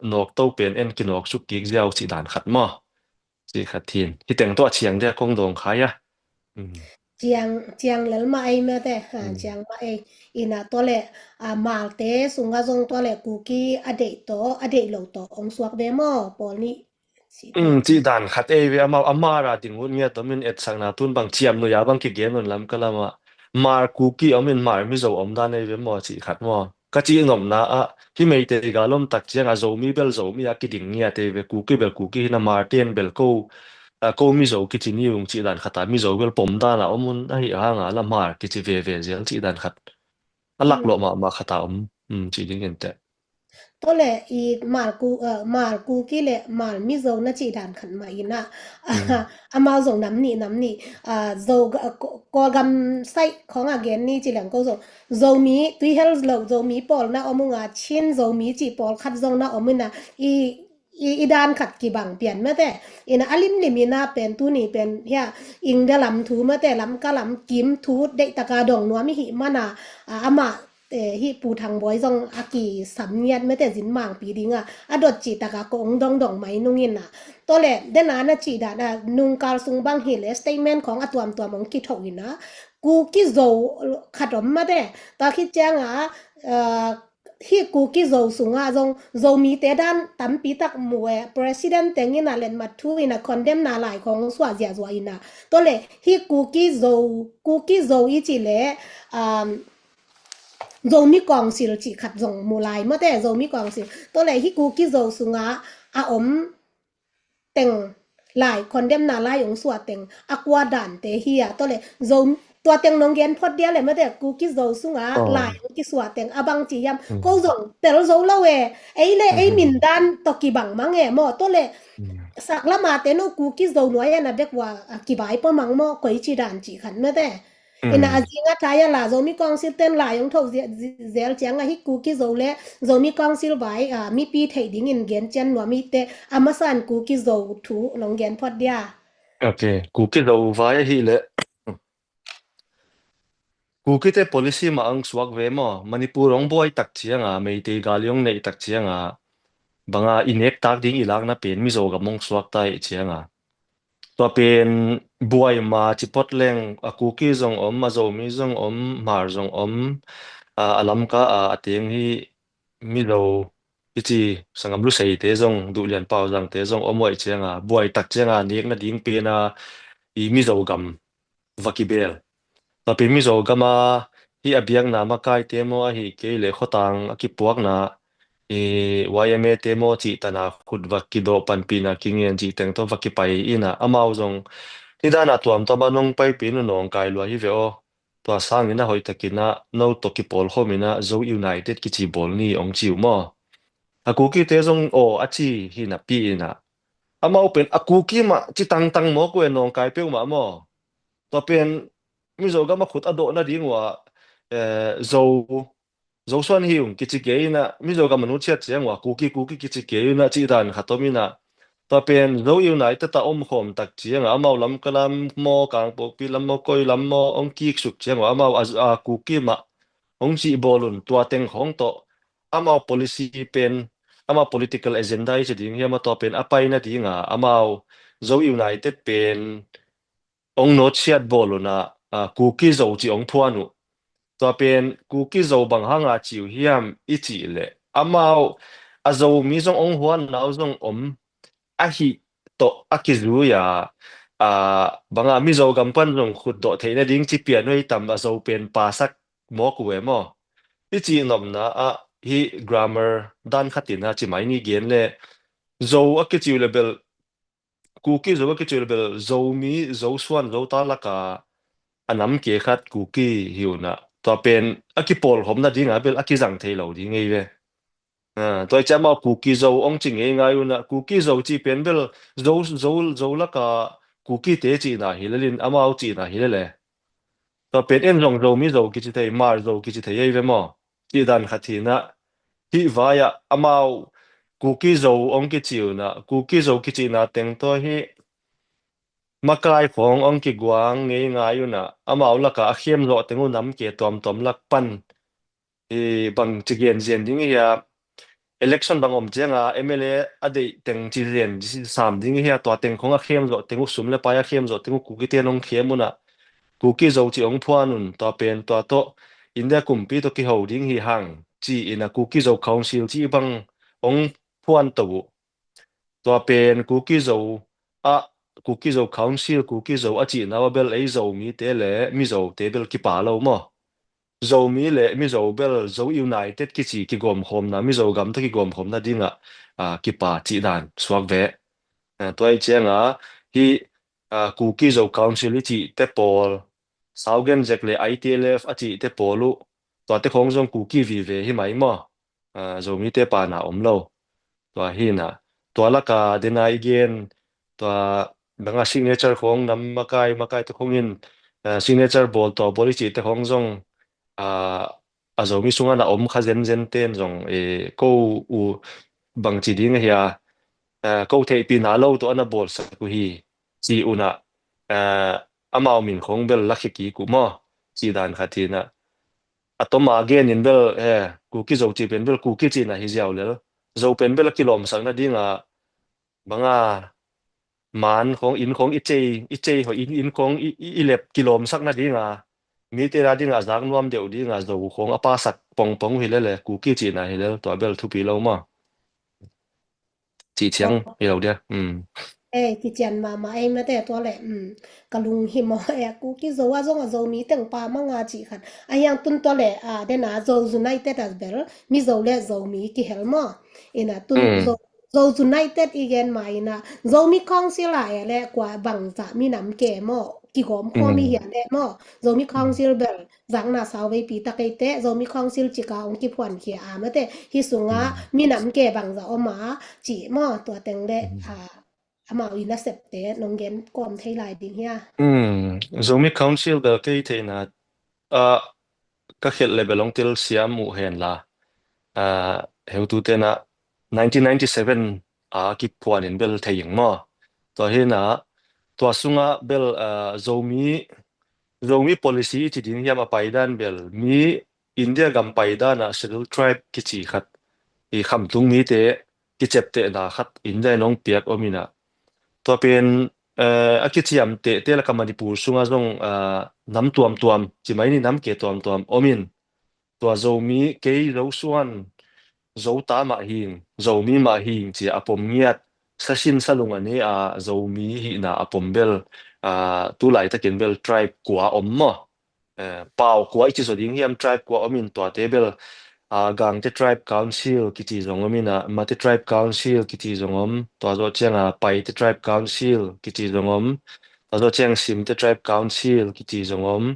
nawk to pen en kinawk suk kik ziau cih dan khat maw? Cih khat hin. Hi teng tawh a ciang dia kong dawng khai a. Mm. Ciang, ciang lel mah ei mate, ha, Mm. ciang mah ei. Inah tua le, a, Hmarte sungah zong tua le Kuki a deih tawh, a deih lo tawh hong suak ve maw, pawl nih. Cih Mm, cih dan khat ei ve amau, a Hmar a ding ut ngiat om in etsakna tun bang ciam nuya bang kigen un Lamka lamah. Hmar Kuki om in Hmar Mizo om dan ei ve maw cih khat maw? Ka cih nopna ah, hi Meitei gal om tak ciangah Zomi bel Zomi a kiding ngiat ei ve, Kuki bel Kuki hi na Hmarte in bel ko, a, ko Mizo kici ni ung cih dan khat a Mizo bel pom dan a om un ahi hangah la Hmar kici veve zial cih dan khat. A laklawh mahmah khat a om, mm, cih ding in teh. Tua le i Hmar Ku, eh, Hmar Kuki le Hmar Mizo na cih dan khat mah inah. Mm. Amau zong nam nih, nam nih. Ah, Zo ga-, Ko-, Kawlgam saih khawng a gen ni ci leng ko zong. Zomi, tuihel lo Zomi pawl na om unga Chin Zomi cih pawl khat zong na om inah. I, i, i dan khat kibang pian mate. Inah a limlim inah pen tuni pen hia India lam thu mate, Lamka lam kim thu deihtaka dong nuam i hih mana, ah, amah eh, hih Pu Thang Bawi zong a kisam ngiat mate zin mangpi dinga, a dot cih taka kong dongdong mai nungin a. Tua le, dena na cih dan a, nungkal sung bang hi le statement khong a tuamtuam hong kithoh in a, Kuki Zo khat om mate, tua khit cianga, eh, hih Kuki Zo sunga zong, Zomite dan tampi tak mu e, President tengin a letmat thu in a condemn na lai khong suah ziahzuah in a. Tua le, hih Kuki Zo, Kuki Zo i cih le, um, Zomi Council cih khat zong mu lai mate, Zomi Council. Tua le hih Kuki Zo sunga a om teng lai, condemn na lai hong suah teng, a kua dante hi a. Tua le Zo, tua teng nong gen phot dia le mate, Kuki Zo sunga lai hong kisuah teng, a bang ci hiam. Ko zong tel zo lo e, ei le ei min dan tawh kibang mang e maw. Tua le sak lama te no Kuki Zo nuai a na bek ua, a, kibai pua mang maw, koi ci dan cih khat mate. Ina a zinga thai a la Zomi Council ten lai hong thoh zi-, zi-, zel cianga hih Kuki Zo le Zomi Council vai, a, mipi theih dingin gen cian nuam hite a masa in Kuki Zo thu nong gen phot dia. Ok, Kuki Zo vai ahi le. Kukite policy mah ang suak ve maw? Manipur hong buai tak cianga, Meitei gali hong neih tak cianga, banga i nektak ding i lakna pen Mizo gam hong suak ta ih cianga. Tua pen buai ma ci phot leng a Kuki zong om, a Zomi zong om, Hmar zong om, a, a Lamka a, a teng hi Mizo i ci Sangam Luseite zong, Duhlian Pauzangte zong om uh ih cianga, buai tak cianga nek nading pena i Mizo gam va kibel. Tua pen Mizo gama hi a biakna makaite maw ahi kei le khotang a kipuakna i Y M A te maw cih tana khut va kidawh panpihna kingen cih teng tawh va kipai ina amau zong hi dana tuamtuama nong paipih nu nawngkai lua hi ve aw. Tua sangin a hoihtakin a no tawh kipawlkhawm ina Zo United kici bawl ni ong ci uh maw? A Kukite zong aw a ci hi napi ina amau pen a Kuki mah ci tangtang mawk uh e nawngkai peuhmah maw? Tua pen Mizo gama khut a dawh nading uh a, eh, Zo, Zo suan hi ung kici kei ina Mizo gam a nutsiat ciang uh a Kuki, Kuki kici kei ina cih dan khat om ina. Tua pen Zo United a omkhawm tak cianga amau Lamka lam maw, Kangpokpi lam maw, koi lam maw ong kiksuk ciang uh amau a, a Kuki mah ong cih bawl un tua teng khawng tawh amau policy pen, amau political agenda i ci ding hiam a tua pen a pai nadinga amau Zo United pen ong nawtsiat bawl una, a, Kuki Zo ci ong phuan uh. Tua pen Kuki Zo bang hanga ci uh hiam i cih leh amau a Zomi zong ong huan nau zong om ahi tawh a kizui a, a, banga Mizo gam pan zong khut dawh theih nading ci pian uh ei tam a Zo pen pasak mawk uh e maw? I cih nopna ah hi grammar dan khatin a ci mai ni gen le Zo a kici uh le bel Kuki Zo a kici uh le bel Zomi, Zo suan, Zo ta laka a nam ke khat Kuki hi una. Tua pen a kipawlkhawm nadinga bel a kizang thei lo ding ei ve. Ah, tua i ciah amau Kuki Zo hong ci ngeingai un ah, Kuki Zo cih pen bel Zo, Zo, Zo laka Kukite cihna hi lel in, amau cihna hi lel e. Tua pen en zong Zomi Zo kici thei, Hmar Zo kici thei ei ve maw? Cih dan khat hi in ah, hih vai ah amau Kuki Zo hong kici un ah, Kuki Zo kicihna teng tawh hih makai khawng hong kiguang ngeingai un ah, amau laka a khem zawh teng uh nam ke tuamtuam lak pan i bang ci gen zen ding i hia, election bang om cianga M L A a deih teng ci zen sam ding i hia, tua teng khong a khem zawh teng uh, sum le pai a khem zawh teng uh Kukite nong khem un ah, Kuki Zo ci hong phuan un, tua pen tua tawh India kumpi tawh kiho ding hi hang ci in ah Kuki Zo Council ci bang hong phuan to uh. Tua pen Kuki Zo ah, Kuki Zo Council, Kuki Zo a cihna uh a bel ei Zomite le Mizote bel kipa lo maw? Zomi le Mizo bel Zo United kici kigawmkhawmna, Mizo gam tawh kigawmkhawmna dingah, ah, kipa cih dan suak ve. Ah, tua i cianga hih, ah, Kuki Zo Council i cihte pawl, Saugen Zek le I T L F a cihte pawl uh, tuate khong zong Kuki vive hi mai maw? Ah, Zomite pana om lo. Tua hi in ah, tua laka dena i gen, tua banga signature khong nam makai, makaite khong in, ah, signature bawl, tua bawl i cihte khong zong, ah, a Zomi sungah na om kha zenzen ten zong, eh, ko uh bang ci ding a hia, ah, ko theihpihna lo tawh a na bawlsak uh hi, ci un ah, ah, amau min khong bel lakhia kik uh maw? Cih dan khat hi in ah, a tawma gen in bel, eh, Kuki Zo cih pen bel Kuki cihna hi ziau lel. Zo pen bel a kilawmsak nadinga banga man khong, inn khong i cei, i cei hoih inn, inn khong i, i, i lep kilawmsak nadinga, mite na dinga zak nuam deuh dinga Zo khong a pasak pongpong uh hi lel e, Kuki cihna hi lel, tua bel thupi lo maw? Cih ciang hi lo dia. Mm. Ei, kician mahmah ei mate tua le, mm, ka lunghimawh e, Kuki Zo a zong a Zomi teng pa manga cih khat. A hiang tun tua le, a, dena Zo United a bel, Mizo le Zomi kihel maw? Ina tun Mm. Zo, Zo United i gen ma ina, Zomi Council a e le kua bangzah minam ke maw? Kigawm khawm i Mm. hia le maw? Zomi Mm. Council bel, zakna sau veipi tak eite, Zomi Council cika hong kiphuankhia a mate, hi sunga Mm. minam ke bangzah om a, cih maw, tua teng le, Mm. a, amau i nasepte, nong gen kawm thei lai ding hia? Mm. Zomi Council bel kei theihna, a, ka khelh le bel hong tel siam uh hen la, a, heutu tena nineteen ninety-seven a kiphuan in bel thei ing maw? Tua hi in a, tua sunga bel, a, Zomi, Zomi policy i ci ding hiam a paidan bel, mi India gam paidan a Scheduled Tribe kici khat, i khamtung mite kiciaptehna khat India in hong piak om in a. Tua pen, eh, a kiciamtehte laka Manipur sunga zong, ah, nam tuamtuam, ci mai ni, nam ke tuamtuam om in. Tua Zomi, kei Zo suan, Zo ta mah hing, Zomi mah hing, ci a pom ngiat, sasin salung a nei a Zomi hihna a pom bel, ah, tu laitakin bel tribe kua om maw? Eh, Pau kua i ci zaw ding hiam, tribe kua om in, tuate bel, ah, Gangte Tribe Council kici zong om in a, Mate Tribe Council kici zong om, tua zawh ciang a Paite Tribe Council kici zong om, tua zawh ciang Simte Tribe Council kici zong om,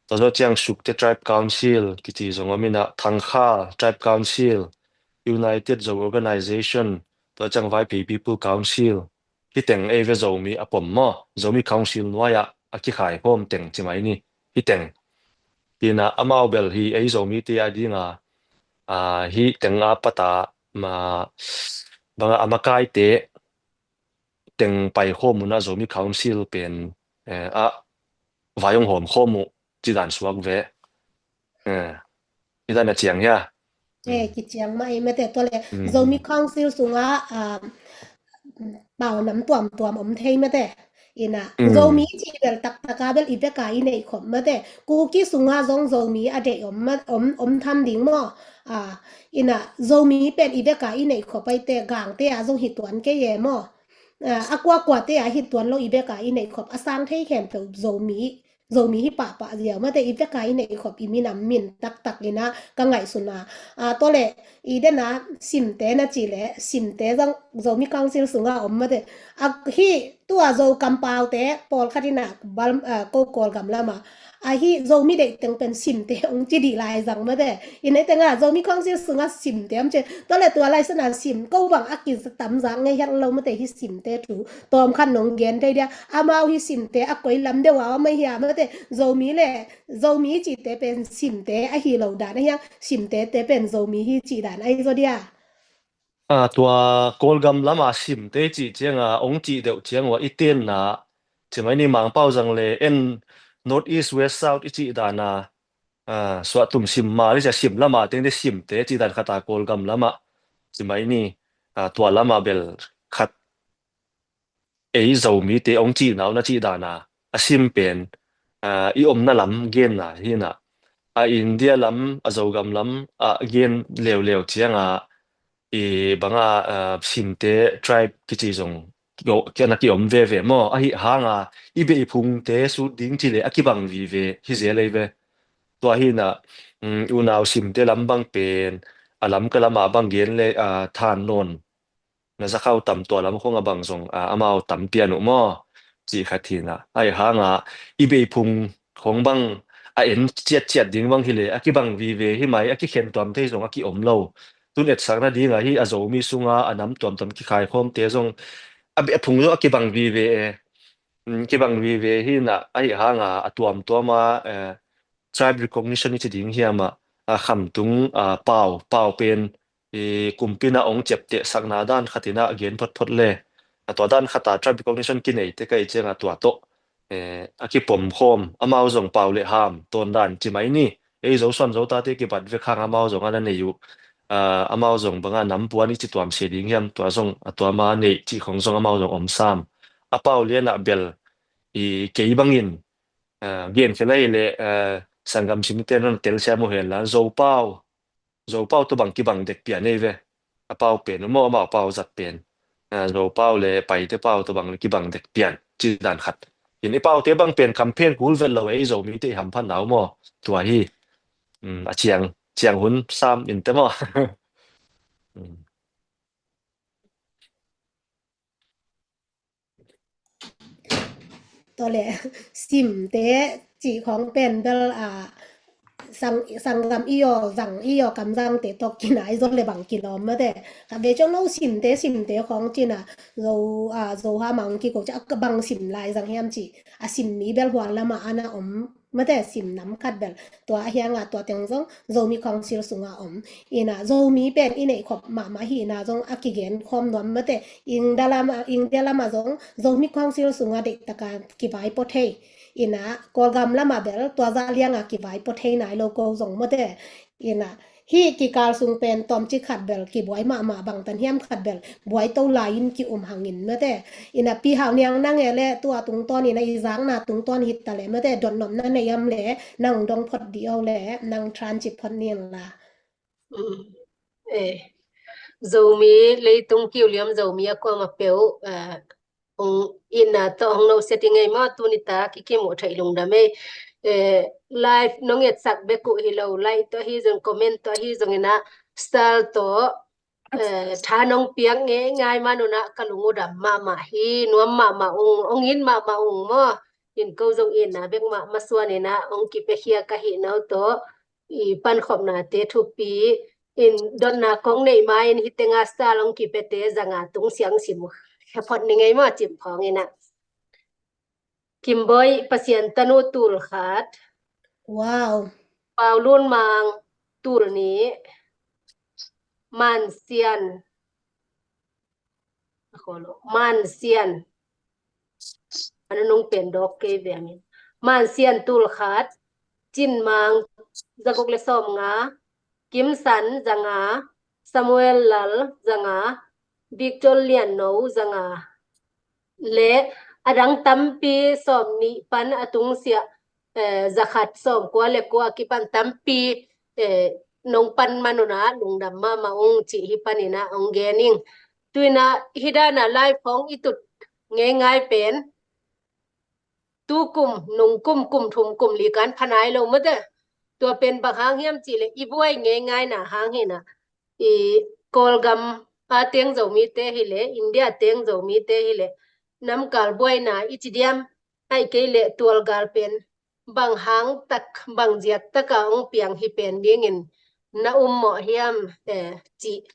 tua zawh ciang Sukte Tribe Council kici zong om in a, Thangkhal Tribe Council, United Zo Organization, tua ciang Vaiphei People Council, hih teng ei ve Zomi a pom maw? Zomi Council nuai ah a kikhai khawm teng ci mai ni, hih teng. Hi in a, amau bel hi ei Zomite a dinga, ah, hih teng a pat a, ma, banga a makaite teng pai khawm un a Zomi Council pen, eh, a vai hong hawm khawm uh ci dan suak ve. Eh, hi dan a ciang hia? Eh, Mm. kiciang mah ei mate tua le Mm. Zomi Council sunga, ah, pau nam tuamtuam om thei mate. Ina, Mm. Zomi ci bel taktak a bel i vek a i neih khop mate. Kuki sunga zong Zomi a deih om ma-, om, om tham ding maw? Ah, ina, Zomi pen i vek a i neih khop aite, Gangte a zong hi tuan kei e maw? Ah, a kuakuate a hi tuan lo i vek a i neih khop, a sang thei khempeuh Zomi, Zomi hi pahpah ziau mate, i vek a i neih khop i minam min taktak ina ka ngaihsun a. Ah, tua le, i den a Simte na ci le, Simte zong Zomi Council sunga om mate. Ah, hi tua Zo kampaute, pawlkhat ina bal, ah, ko Kawlgam lam a, Ahi Zomi deih teng pen simte hong ci dih lai zang mate. I nei tenga Zomi Council sunga simte om ci. Tua le tua lai sana sim ko bang a kitamzak ngei hiat lo mate hi simte thu. Tawm khat nong gen thei dia. Amau hi simte a koi lam deuh a om ahi a mate. Zomi le Zomi cite pen simte ahi lo dan ahiang simte te pen Zomi hi ci dan ahi zaw dia. A, tua Kawlgam lama simte cih cianga ong cih deuh ciang ua i tenna cimai ni Mangpau zang le en North East West South i cih dana, a, suahtum sim ma li cia sim lama tengte simte cih dan khata Kawlgam lama cimai ni, a, tua lama bel khat ei Zomite ong cihna uh na cih dana a sim pen, a, i omna lam genna hina a India lam a Zogam lam a gen leuleu cianga i banga, a, simte tribe kici zong kiana kiom veve maw ahi hanga i beiphungte sut ding ci le a kibang vive hi zel ei ve. Tua hina, um, unau simte lam bang pen a lam ka lama bang gen le, a, than nawn na zakhau tam tua lam khong a bang zong, a, amau tam pian uh maw cih khat hina ahi hanga i beiphung khong bang a en ciatciat ding bang hi le a kibang vive hi mai a kikhen tuam thei zong a kiom lo. Tun etsakna dinga hi a Zomi sunga a nam tuamtuam kikhaikhawmte zong a beiphung zong a kibang vive e. Kibang vive hina ahi hanga a tuamtuama, eh, tribe recognition i ci ding hiama a khamtung, a, pau pau pen i kumpina ong ciapteh sakna dan khatina a gen photphot le a tua dan khata tribe recognition kinei te kai cianga tua tawh, eh, a kipom khawm amau zong pau le ham tawn dan cimai ni ei Zosuan Zotate kibat vek hang amau zong ana nei uh. A, amau zong banga nampuan i ci tuam se ding hiam tua zong a tuama nei cih khong zong amau zong om sam. A pau liana bel i kei bangin, a, gen khel ahi le, a, sanggam simte non tel siam uh hen la Zopau Zopau tua bang kibang dek pian ei ve. A pau pen maw amau pau zat pen, a, Zopau le Paite pau tua bang le kibang dek pian ci dan khat. In i paute bang pen campaign kul vet lo ei Zomite i hamphan nau maw tua hi. Um, a ciang ciang hun sam in te maw. Um. Tua le simte cih khong pen bel, a, sang, sanggam i aw zang i aw kamzangte tawh kinai zaw le bang kilawm mate. Khat ve ciang no simte simte khong cina zo, a, zo ha mang kiko ci a bang sim lai zang hiam ci a sim mi bel hual lama ana om mate sim nam khat bel tua ahianga tua teng zong Zomi Council sunga om. Ina Zomi pen i neih khop mahmah hina zong a kigen khawm nuam mate. India lama, India lama zong Zomi Council sunga deihtaka kivaipo thei. Ina Kawlgam lama bel tua zah lianga kivaipo thei nai lo ko zong mate. Ina hih kikal sung pen tawmcik khat bel kibuai mahmah bangtan hiam khat bel buai to lai-in ki-um hangin mate. Ina Pi Hau Niang nang e le tua tungtawn ina i zakna tungtawn hita le mate dotnopna nei am le nang dong phot dih o le nang transit phot nin la. Eh, Zomi leitung kiu liam Zomi a kuama peuh, eh, hong itna tawh hong no setting ei maw tuni ta kikimuh theih lungdam ei. Eh, live nong etsak bek uh hi lo, like tawh hi zong comment tawh hi zong ina style tawh, eh, tha nong piak ngei ngai manuna ka lung uh dam mahmah hi nuam mahmah ung, hong it mahmah ung maw. In ko zong itna bek mahmah suan ina hong kipiakhia ka hih no tawh i pankhopnate thupi in dotna kong neih ma in hitenga star hong kipete zanga tung siang sim uh. Khephot ni ngei maw cim khawng ina. Kimboi Pasian tanu tul khat. Wow. Paulun Mang tul ni. Mansian. Mansian. Ana nung pen dok kei ve angin. Mansian tul khat. Cin Mang zaguk le sawm nga. Kimsan zanga. Samuel Lal zanga. Victor Lian No zanga. Le a dang tampi sawm nih pan a tungsiah, eh, zakhat sawm kua le kua kipan tampi, eh, nong pan manuna lungdam mahmah ung cih hi panina ong gening. Tuina hidana live hong i tut ngeingai pen tukum nungkum kum thum kum li kan phanai lo mate. Tua pen bang hang hiam cih le i buai ngeingaina hang hina. I Kawlgam a teng Zomite hi le, India teng Zomite hi le, namkal buaina i ci diam, ai kei le tualgal pen bang hang tak, bang ziak taka hong piang hi pen dingin na um mawh hiam, eh, cih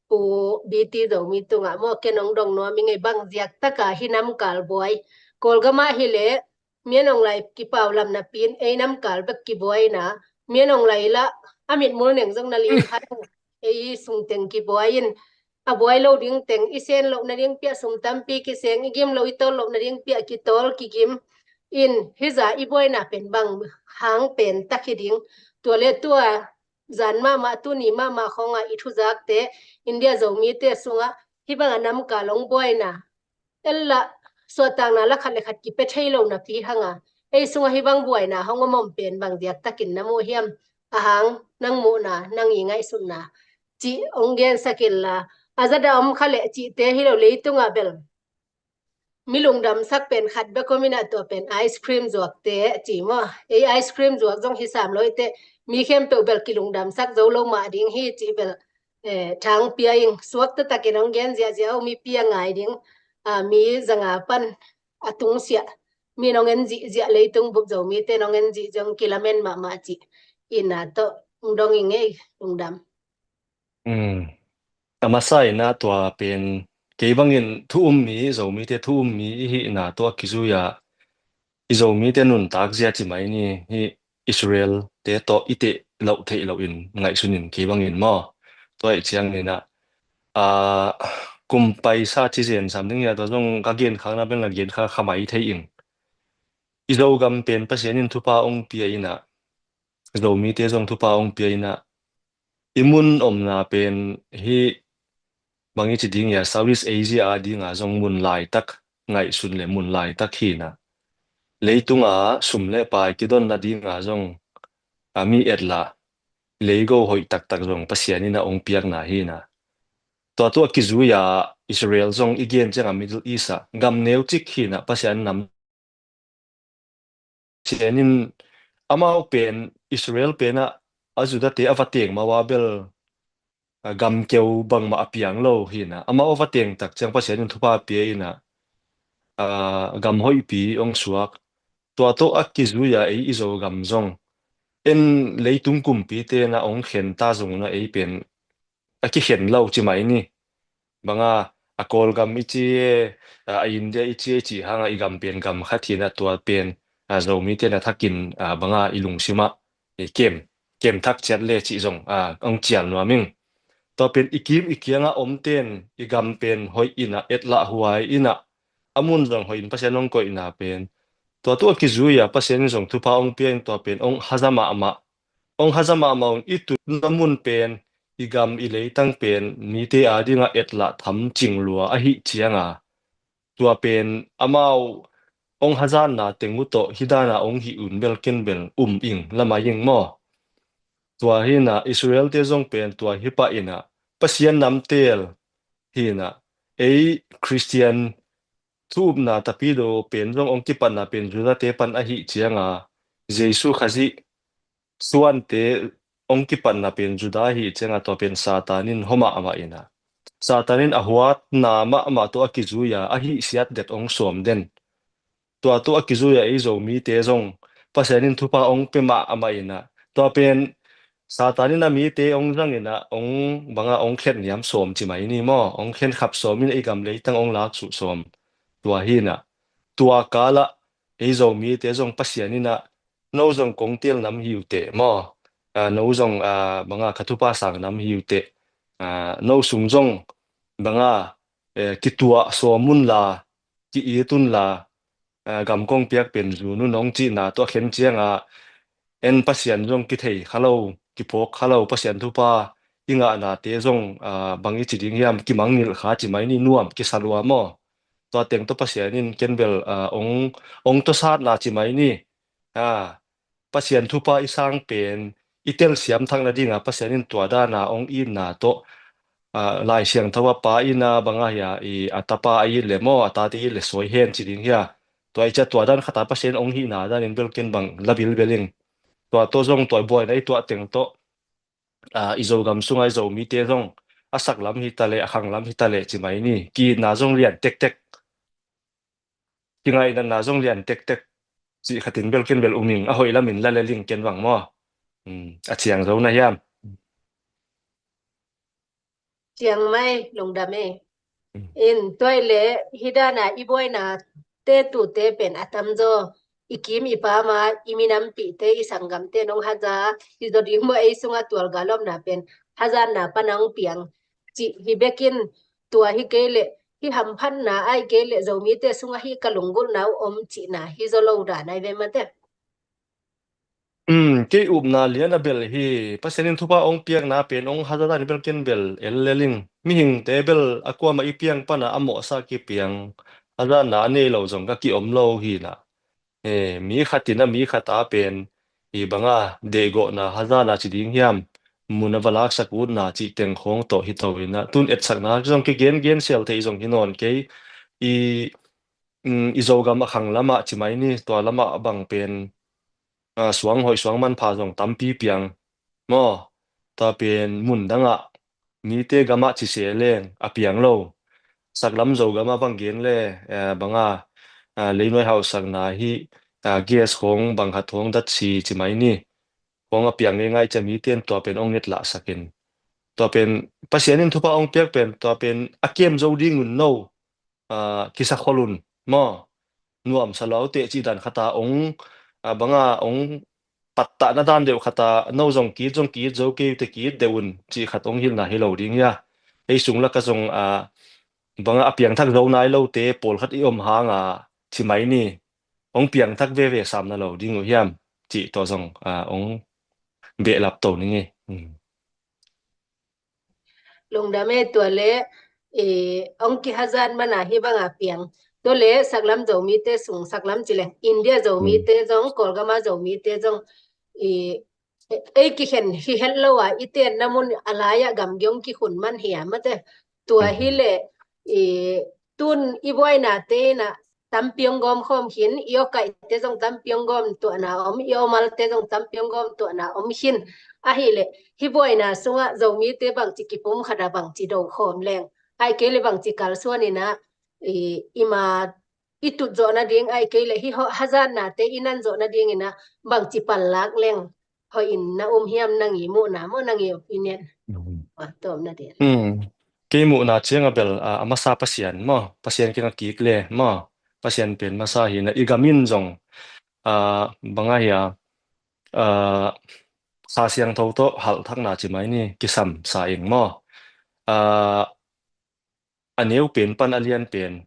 Pu B T Zomi tungah maw, ken hong dong nuam ing ei, bang ziak taka hih namkal buai. Kawlgamah hi leh, Min Aung Hlaing kipau lam napi in ei namkal bek kibuaina, Min Aung Hlaing lah a mitmul neng zong na lim kha lo, ei sungteng kibuai in, a buai lo ding teng i sen loh nading piah sum tampi kiseng, i gim loh i tawl loh nading piah kitawl kigim in, hih zah i buaina pen bang hang pen tak hi ding. Tua leh tua zan mahmah, tuni mahmah khawngah i thuzakte, India Zomite sungah hih bangah namkal hong buaina, ella suahtakna la khat le khat kipia thei lo napi hanga, ei sungah hih bang buaina hong om om pen bang ziak takin na muh hiam? A hang nang muhna, nang i ngaihsutna cih hong gensak inla, a zada om kha leh cihte hi lo, leitungah bel mi lungdamsak pen khat bek om inah, tua pen ice cream zuakte ci maw. Ei ice cream zuak zong hi sam lo i teh, mi khempeuh bel kilungdamsak zo lo mah ding hi cih bel, eh, thang pia ing. Suakta takin hong gen ziahziah uh, mipi a ngai ding, ah, mi zanga pan a tungsiah, mi nong en zihziah, leitung bup Zomite nong en zih zong kilamen mahmah cih ina tawh hong dong ing ei, lungdam. Mm. A masa inah tua pen kei bangin thu um mi, Zomite thu um mi i hihna tawh a kizui-a, i Zomite nuntak zia ci mai ni, hih Israel-te tawh i teh loh theih lohin ngaihsun in kei bangin maw. Tua ih ciang inah, a, kum paisa ci zen sam ding hi-a, tua zong ka genkhakna bel na genkhak kha mai thei ing. I Zogam pen Pasian in thupha hong pia inah, Zomite zong thupha hong pia inah, i mun omna pen hih bang i ci ding hi-a, Southeast Asia a dinga zong mun laitak ngaihsun le mun laitak hinah, leitunga sum le pai kidonna dinga zong, a, mi etla leigo hoih taktak zong Pasian inah hong piakna hinah. Tua tawh a kizui-a Israel zong i gen ciangah Middle East ah gam neucik hinah Pasian nam Pasian in amau pen, Israel penah a Judah-te a va teng ma ua bel, a, gam keu bangmah a piang lo hinah, amau a va teng tak ciang Pasian in thupha pia inah, a, gam hoihpi hong suak. Tua tawh a kizui-a ei i Zogam zong, en leitung kumpite na hong khen ta zong na ei pen a kikhen lo ci mai ni. Banga, a Kawlgam i ci, a, a India i ci, i cih hanga i gam pen gam khat hinah, tua pen, a, Zomite na thakin, a, banga i lungsimah, i kem, kem thak ciat le cih zong, a, hong cial nuam ing. Tua pen i kim i kiangah omten i gam pen hoih inah, etlah huai inah, a mun zong hoih in Pasian hong koihna pen, tua tawh a kizui-a Pasian in zong thupha hong pia in, tua pen hong haza mahmah. Hong haza mahmah un, i tutna mun pen, i gam i leitang pen mite a dingah etlah tham cing lua ahih cianga, tua pen amau hong hazatna teng uh tawh hih dana hong hih un bel ken bel um ing, lamai ing maw. Tua hinah Israel-te zong pen tua hi pah inah, Pasian namtel hinah, ei Khristian thu upna tapidaw pen zong hong kipatna pen Judah-te pan ahih cianga, Jesu Khazih suante hong kipatna pen Judah ahih cianga, tua pen Satan in hua mahmah inah, Satan in a huatna mahmah tawh a kizui-a a hihsiat det hong sawm den. Tua tawh a kizui-a ei Zomite zong Pasian in thupha hong pia mahmah inah, tua pen Satan in a mite hong zang inah, hong banga hong khenniam sawm ci mai ni maw, hong khenkhap sawm inah, i gam leitang hong laksuh sawm. Tua hinah, tua kalah ei Zomite zong Pasian inah, no zong kong tel nam hi uh teh maw, a, no zong, a, banga ka thupha sang nam hi uh teh, a, no sung zong banga, eh, kituah sawm unla, ki-it unla, a, gam kong piak pen zun un hong cihna tawh a khen cianga, en Pasian zong kithei kha lo, kiphawk kha lo, Pasian thupha i ngahnate zong, a, bang i ci ding hiam, kimangngilh kha ci mai ni, nuam kisa lua maw. Tua teng tawh Pasian in ken bel, a, hong, hong tawsatna ci mai ni. A, Pasian thupha i sang pen i telsiam thak nadinga Pasian in tua dana hong itna tawh, a, Lai Siangtho a Pa inah banga hi-a, i a tapa a it le maw, a tate it le sawi hen ci ding hi-a. Tua i cia tua dan khata Pasian hong hihna danin bel ken bang la bilbel ing. Tua tawh zong tua buaina i tuah teng tawh, a, i Zogam sunga i Zomite zong a sak lam hi taleh, a khang lam hi taleh ci mai ni, ki-itna zong lian tektek, kingainatna zong lian tektek, Cih khatin bel ken bel um ing, a hoih lamin la lel ing ken bang maw. A ciang zo na hiam? Ciang mai, lungdam ei. In tuai le hidana i buaina te tute pen a tamzaw i kim i pama i minampihte i sanggamte nong haza i zaw ding maw, ei sunga tual galomna pen hazanna pana hong piang cih hi bekin, tua hi kei leh hi hamphatna ai kei leh Zomite sungah hi ka lunggulhna uh om cihna hi zaw lo dan ai ve mate. Kei upna lian a bel hi, Pasian in thupha hong piakna pen hong hazatna ni bel ken bel el lel ing. Mihingte bel a kuamah i piang pana a mawhsa kipiang hazatna a nei lo zong ka kiom lo hi na. Mi khat in a mi khat a pen i banga deihgawhna hazatna ci ding hiam, mun a va laksak utna cih teng khawng tawh hi to hi na. Tun etsakna zong kigen gen sial thei zong hi nawn kei. I i Zogam a khang lamah ci mai ni, tua lamah bang pen suang hoih suang manpha zong tampi piang maw. Tua pen mun dangah mite gamah ci se leng a piang lo. Saklam Zogamah bang gen le banga leinuai hauhsakna hi, gas khawng bang khat khawng datsi ci mai ni. Khawng a piang ngeingai cia mite in tua pen hong ngetlahsakin, tua pen Pasian in thupha hong piak pen tua pen a kem zo ding un no, kisakhol un maw. Nuamsa lo teh cih dan khata hong banga hong pattahna dan deuh khata no zong kit zong kit zo kei uh teh kit deuh un cih khat hong hilhna hi lo ding hia. Ei sung laka zong banga a piangthak zo nai lote pawlkhat i om hanga ci mai ni, hong piangthak veve sam na lo ding uh hiam cih tawh zong hong behlap to ning ei. Lungdam ei, tua le hong kihazat mana hi banga piang. Tua le saklam Zomite sung, saklam ci leng India Zomite zong, Kawlgama Zomite zong ei kikhen hi het lo a i tenna mun a lai-ah gamgi hong kikhun man hi a mate. Tua hi leh tun i buainate inah tampi hong gawm khawm khin, i awkaihte zong tampi hong gawm tuahna om, i awmalte zong tampi hong gawm tuahna om khin. Ahileh hi buaina sungah Zomite bangci kipum khata bangci do khawm leng, ai kei le bangci kalsuan inah ima i tut zawh nading ai kei le hi hazatnate i nan zawh nading inah bangci panlak leng hoih in na um hiam, nang i muhna maw, nang i opinion? Tawm nading. Kei muhna cianga bel a masa Pasian maw, Pasian kinga kik le maw, Pasian pen masa hi na. I gamin zong banga hi a, Kha Siangtho tawh halhthakna ci mai ni, kisam sa ing maw. A neu pen pan a lian pen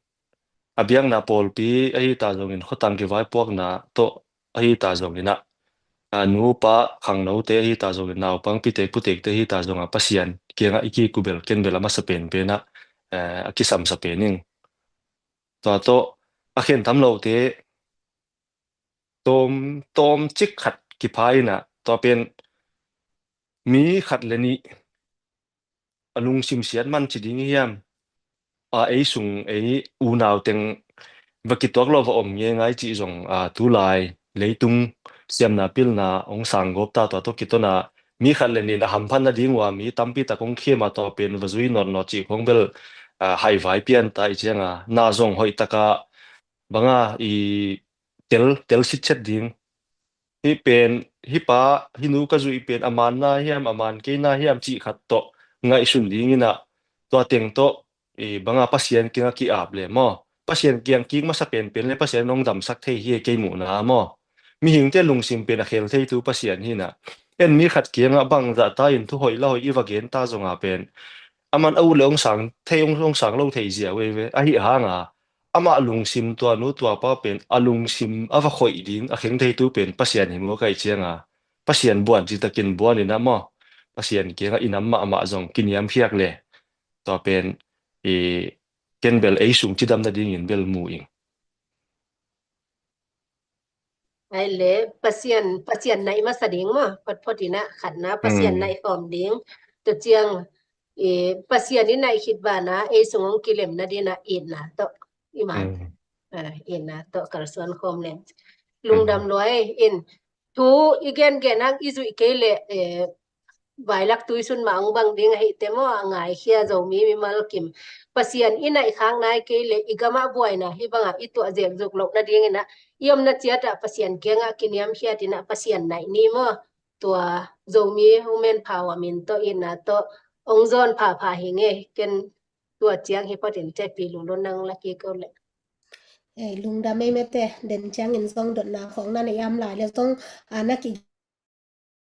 a biakna pawlpi ahi ta zongin khuatang kivaipuakna tawh ahi ta zongin ah, nupa khangnote ahi ta zongin naupang pitek putekte ahi ta zongah Pasian kiangah i kikubel ken bel a masa penpen ah a kisamsa pen ing. Tua tawh a khen tam lote tawm tawm cik khat kipha inah tua pen mi khat le nih a lungsim siat man ci ding hiam? A ei sung ei unau teng va kituak lo va om ngeingai cih zong a tulai leitung siamna pilna hong sang gawp ta, tua tawh kitona mi khat le nih a hamphat nading ua mi tampi tak hong khema tua pen va zui nawtnawt cih khong bel a haivai pian ta i cianga na zong hoih taka banga i tel tel sitset ding. Hih pen hih pa hih nu ka zuih pen a manna hiam a man keina hiam cih khat tawh ngaihsun ding inah tua teng tawh banga Pasian kianga ki-ap le maw, Pasian kiang kik masa penpen le Pasian in hong damsak thei hi kei muhna maw. Mihingte lungsim pen a khel theitu Pasian hi inah en mi khat kiangah bangzah ta in thu hoih la hoih i va gen ta zonga pen aman a ut le hong sang thei hong sang lo thei zia veve ahi hanga amah lungsim tua nu tua pa pen a lungsim a va khoih ding a kheng theitu pen Pasian hi maw kai cianga Pasian buan citakin buan inah maw, Pasian kiangah i nam mahmah zong kiniamkhiak le tua pen i ken bel ei sung cidam nadingin bel mu ing. Ai le Pasian, Pasian naih masa ding maw, photphot inah khatna Pasian naih khawm ding. Tua ciang Pasian i naih khit bana ei sung hong kilem nadinah itna tawh i man itna tawh kalsuan khawm leng. Lungdam luai in thu i gengen hang i zuih kei le vailak tuisun mah hong bang ding ahi te maw, a ngaikhia Zomi mimal kim. Pasian i naih khak nai kei le i gamah buaina hi bangah i tuah zekzuk loh nadingin ah i omna ciatah Pasian kiangah kiniamkhiat in ah Pasian naih ni maw. Tua Zomi Women Power min tawh ina tawh hong zawn phapha hi ngei. Ken tua ciang hi photin tepi lulun nang laki ko le. Ei, lungdam ei mete, den ciangin zong dotna khawng na nei am lai le zong a na ki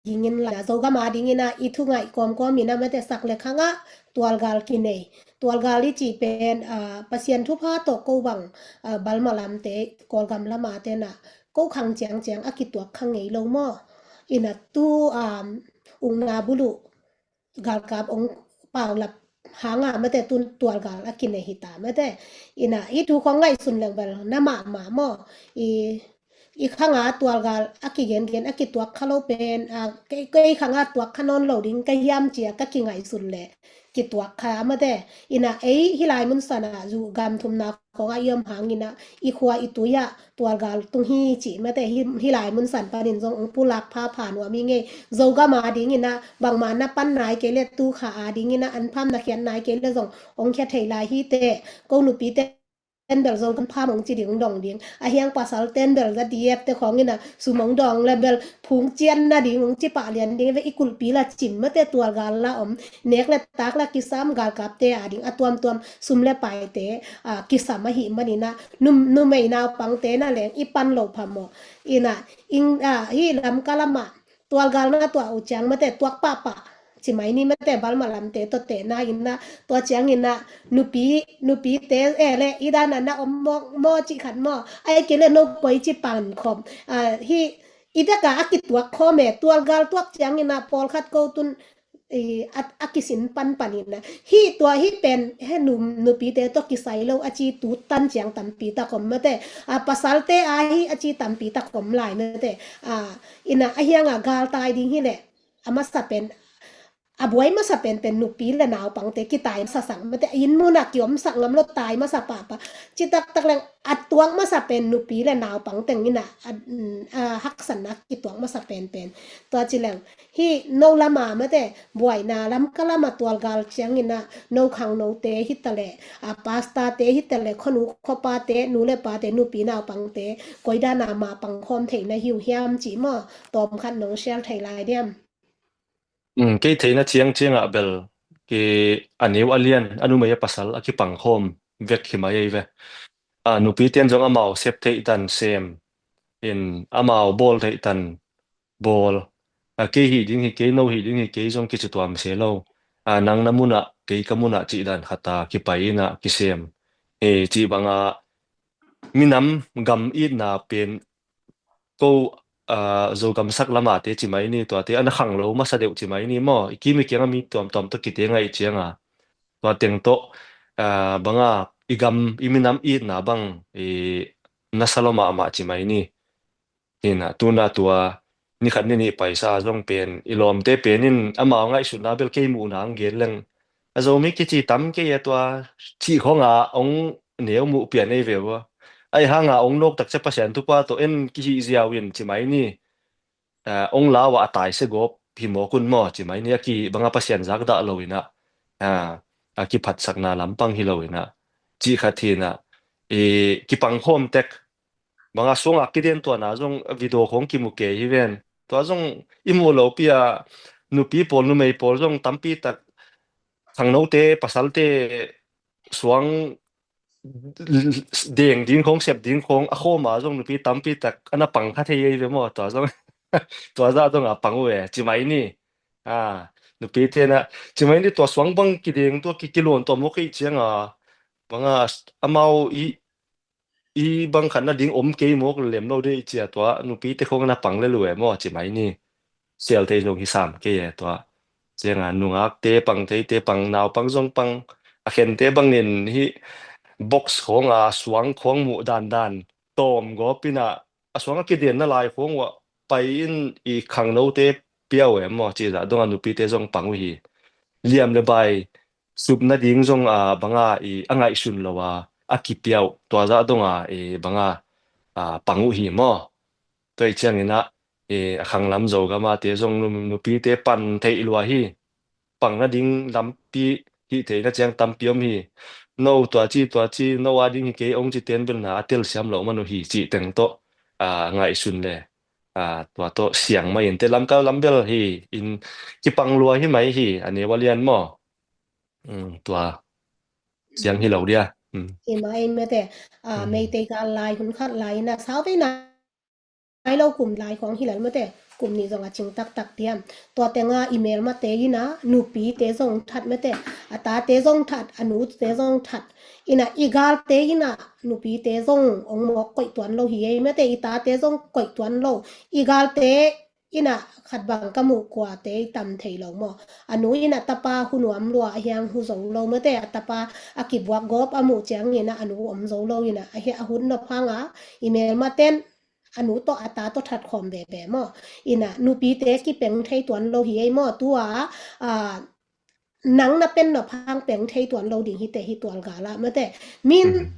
gingin lai Zogam a dingin ah i thu ngaih kawmkawm in ah mete sak le khangah tualgal kinei. Tualgal i cih pen a Pasian thupha tawh ko bang a Balma lamte Kawlgam lama tena ko khang ciangciang a kituak khang ngei lo maw? Ina tu um, ukna buluh galkap ong paulap hanga mate tun tualgal a kinei hita mate. Ina i thu khong ngaihsun leng bel na mahmah maw? I i khanga tualgal a kigengen a kituak kha lo pen a kei kei khanga tuak kha nawn lo ding ka hiam cia ka kingaihsun le kituak kha mate. Ina ei hilai mun sana zu gam thumna khonga i om hangina i khua i tuia tualgal tung hi cih mate hi hilai mun san panin zong ong pulak phapha nuam i ngei. Zogam a dingina bangma na pan nai kei le tu kha a dingina an pham na khiat nai kei le zong ong khia thei lai hi te. Ko nupi te ten bel Zogam pham ong ci ding dong ding a hiang pasal ten bel za diep te khongina sum ong dong le bel phung cian na ding ong ci pah lian ding ve i kulpi la cim mate tualgal la om nek le tak la kisam galkap te a ding a tuamtuam sum le pai te a kisam ahi manina num numei naupang te na leng i pan lo pha maw? Ina ing a hi lam ka lama tualgal na tuah uh ciang mate tuak pahpah cimai ni mate Balma lamte tawh tehna inna tua ciang inna nupi nupi te e le i dana na om mawk maw cih khat maw? Ai kei le no koi ci pan khom a hi i daka a kituak khom e tualgal tuak ciang inna pawlkhat ko tun i a, a kisin panpan inna hi tua hi pen he num nupi te tawh kisai lo a ci tu tan ciang tampi tak om mate a pasal te a hi a ci tampi tak om lai mate a ina a hianga gal tai ding hi le a masa pen a buai masa pen pen nupi le naupang te kitai masa sak mate in muna kiom sak ngam lo tai masa papa ci tak tak leng a tuak masa pen nupi le naupang teng ina a, a haksan na kituak masa pen pen tua ci leng hi no lama mate buaina lam ka lama tualgal ciang ina no khang no te hi ta le a pasta te hi ta le khonu khopa te nu le pa te nupi naupang te koidana ma pang khom theina hiu hiam ci maw? Tawm khat nong share thei lai diam? Um, kei theina ciang ciangah bel ki a neu a lian a numei a pasal a kipang khawm vek hi mai ei ve. A nupi ten zong amau sep theih tan sem in amau bawl theih tan bawl a kei hi ding hi kei no hi ding hi kei zong kici tuam se lo. A nang na munah kei ka munah cih dan khata kipai inah kisem e cih banga minam gam itna pen ko a Zogam sak lama te ci mai ni tuate ana khang lo masa deuh ci mai ni maw i kim i kianga mi tuamtuam tawh kite ngaih cianga tua teng tawh a banga i gam i minam itna bang i nasa lo mahmah ci mai ni. Hina tuna tua nikhat ni nih paisa zong pen i lawmte penin amau ngaihsutna bel kei muhna ang gen leng a Zomi kici tam kei a tua cih khonga ong neu muh pian ei ve ua. Ai hanga ong nawk takcia Pasian tupa tawh en kihih ziau in ci mai ni. A, ong lau a a taise gawp hi mawk un maw ci mai ni a ki banga Pasian zak dah lo inah a, a kiphatsakna lampang hi lo inah cih khat hinah i kipang khawm tek banga suangah kiden tuana zong video khong kimu kei hi ven. Tua zong i muh lopi a nupi pawl numei pawl zong tampi tak khangnote pasalte suang deng ding khong sep ding khong a khawma zong nupi tampi tak ana pang kha thei ei ve maw tua zong tua zah zong a pang uh e ci mai ni. A nupi tena ci mai ni tua suang bang kideng tua ki kilon tua mawk ei cianga banga amau i i bang khat na ding om kei mawk lem lo dei cia tua nupi te khong na pang le lu e maw ci mai ni. Sial thei zong hi sam kei e tua cianga nungak te pang thei te pang nau pang zong pang a khen te bangin hi box khong a suang khong muh dan dan tawm gawp ina a suang a kiden na lai khong uh pai in i khangno te piau e maw ci zah dong a nupi te zong pang uh hi. Liam le bai sup nading zong a banga i a ngaihsun lo a a kipiauh tua zah donga i banga a pang uh hi maw? Tua i ciangin ah eh, a khanglam Zogam a te zong nu-, nupite pan theih lua hi. Pang nading lampi hih theihna ciang tampi om hi. No tua ci, tua ci, no a ding hi kei ong ci ten bel na a telsiam lo man uh hi cih teng tawh, ah, ngaihsun le, ah, tua tawh siang mah in te lamkal lam bel hi in kipang lua hi mai hi, a neu a lian maw? Mm, tua siang hi lo dia. Mm. Hi mai mate, ah, Mm. Meitei gal lai hun khat lai na sau ve na. Ai lo kum lai khawng hi lel mate, kum nih zong a cing taktak diam. Tua tenga i melmate ina nupite zong that mate, a tate zong that, a nute zong that. Ina i galte ina nupite zong ong mawk koih tuan lo hi ei mate, i tate zong koih tuan lo. I galte ina khat bang ka muh kuate i tam thei lo maw. A nu ina tapa hu nuam lua a hiang hu zo lo mate, a tapa a kibuak gawp a muh ciang ina a nu om zo lo ina a hia a hun nop hanga i melmaten a nu tawh a ta tawh that khawm veve maw. Ina nupite kipeng thei tuan lo hi ei maw. Tua, a, nang na pen nop hang peng thei tuan lo ding hi te hi tual gala mate. Min Mhm.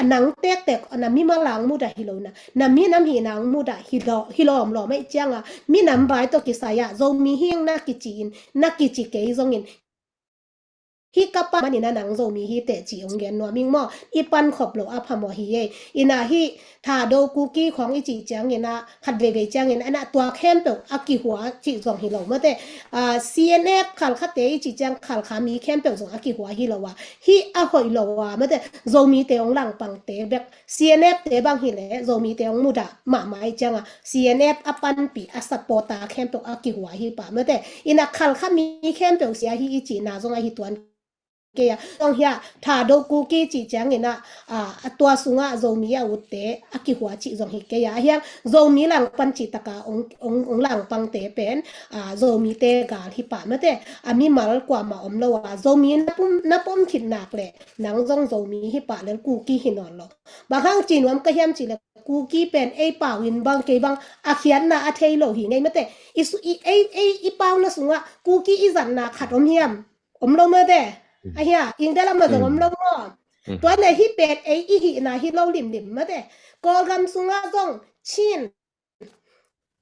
a nang tektek na mimal ang mudah hi lo na. Na minam hi nang mudah hi lo, hi lawm lawm ei cianga. Minam vai tawh kisai a Zomi hing na kici in, na kici kei zongin. Hi ka pa manina nang Zomi hi teh ci ong gen nuam ing maw. I pan khop lo a phamawh hi ei. Ina hi Thado Kuki khawng i cih ciangina khat veivei ciangina ana tua khempeuh a kihua cih zong hi lo mate. Ah, C N F Khalkhate i cih ciang Khalkha mi khempeuh zong a kihua hi lo a. Hi a hoih lo a mate. Zomite ong langpangte bek C N F te bang hi le Zomite ong mudah mahmah i cianga C N F a panpih a supporter khempeuh a kihua hi pah mate. Ina Khalkha mi khempeuh sia hi i cihna zong a hi tuan kei a. Zong hia Thado Kuki cih ciangina, a, a tua sunga Zomi a utte a kihua cih zong hi kei a. A hiang Zomi langpan cih taka ong, ong, ong langpangte pen, a, Zomite gal hi pah mate. A mimal kuama om lo a Zomi na pum, na pom khit nak le nang zong Zomi hi pah lel Kuki hi nawn lo. Bang hang ci nuam ka hiam cih le Kuki pen ei pau in bang kei bang a khiatna a thei lo hi ngei mate. I su, i, ei, ei, i pauna sunga Kuki i zatna khat om hiam? Om lo mate. Mm. A hia, ing dela ma zong om Mm. lo maw. Mm. Tua le hi pen ei i hihna hi lo limlim mate. Kawlgam sunga zong Chin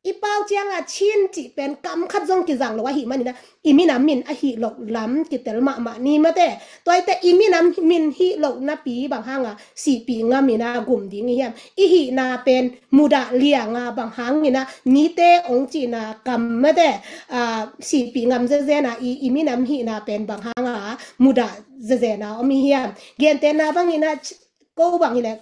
i pau cianga Chin cih pen kam khat zong kizang lo ahi manina i minam min ahi lo lam kitel mahmah ni mate. Tua i te i minam min hi lo napi bang hanga sihpih ngam ina gum ding i hiam? I hihna pen mudah lianga bang hangina mite ong cihna kam mate, a, sihpih ngam zezena i, i minam hihna pen bang hanga mudah zezena om i hiam? Gentena bangina ch-, ko bang hi le,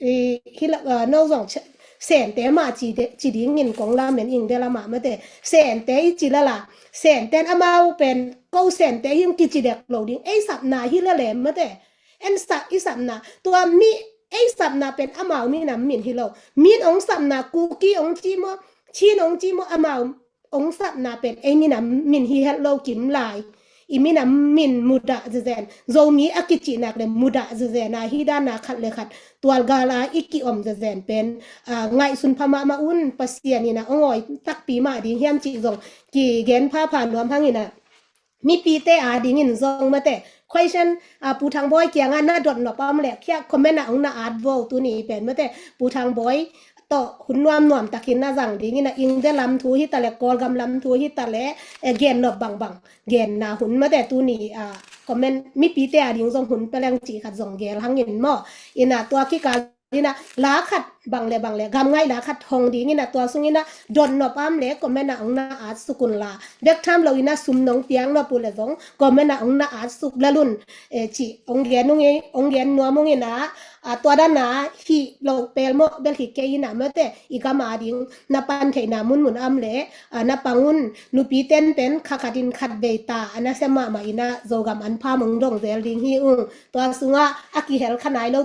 i, hi la, a, no zong ch-, Sente mah ci de, ci dingin kong lamen ing dela mah mate. Sente i ci lala. Senten amau pen ko Sente hing kici dek lo ding. Ei sapna hi lele mate. En sa, i sapna. Tua mi, ei sapna pen amau minam min hi lo. Min ong sapna Kuki ong ci maw, Chin ong ci maw amau ong sapna pen ei minam min hi het lo kim lai. I minam min mudah zezen. Zomi a kicihnak le mudah zezen a hi dana khat le khat tual gala i kiom zezen pen, a, ngaihsun pha mahmah un Pasian ina ong awi takpi mah ding hiam cih zong kigen phapha nuam hangina mipite a dingin zong mate. Question, a, Pu Thang Bawi kianga na dot nop a om le kia comment a ong na at vo tuni pen mate. Pu Thang Bawi tawh hun nuam nuam takin na zang dingin a Ingde lam thu hi ta le Kawlgam lam thu hi ta le, e, gen nop bangbang genna hun mate tuni, a, comment mipite a ding zong hun peleng cih khat zong gel hangin maw. Ina tua kikal ina la khat bang le bang le gam ngai la khat hong ding ina tua sung ina dot nop a om le comment a ong na at suk un la. Bek tham lo ina sum nong piak nop uh le zong comment a ong na at suk lel un, e, cih ong gen ung e, ong gen nuam ung ina, a, tua dana hi lo pel mawh bel hi kei ina mate i gam a ding na pan theihna munmun a om le, a, na pang un. Nupi ten pen kha khat in khat vei ta a na sia mahmah ina Zogam an pha mong dong zel ding hi ung. Tua sunga a kihel kha nai lo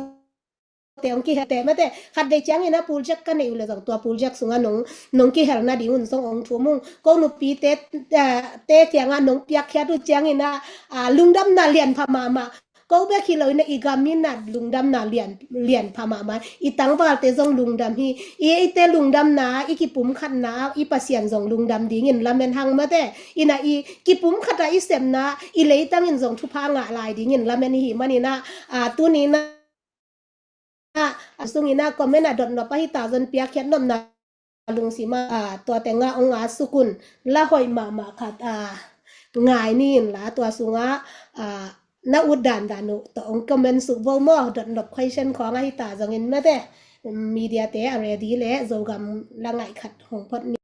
te ong kihel te mate. Khat vei ciang ina pul jek ka nei uh le zong tua pul jek sunga nong, nong kihel na ding un zong ong thum ung. Ko nupi te, a, te kianga nong piak khiat uh ciang ina, a, lungdamna lian pha mahmah. Ko bek hi lo ina i gam ina lungdamna lian, lian pha mahmah. I tangvalte zong lungdam hi. I eite lungdamna, i kipumkhatna, i Pasian zong lungdam dingin lamen hang mate. Ina i kipumkhata i sepna, i leitangin zong thupha ngah lai dingin lamen hi manina, a, tuni ina, a, sung ina comment a dot nop a hi ta zon piak khiat nopna lungsim ah, ah, tuate ngah hong ngah suk un. La hoih mahmah khat, ah, ngai ni in la, tua sungah, ah, na ut dandan uh tawh hong comment suk vo maw. Dotnop question khawng ahi ta zongin mate, media te a ready leh Zogam la ngaih khat hong phot ni.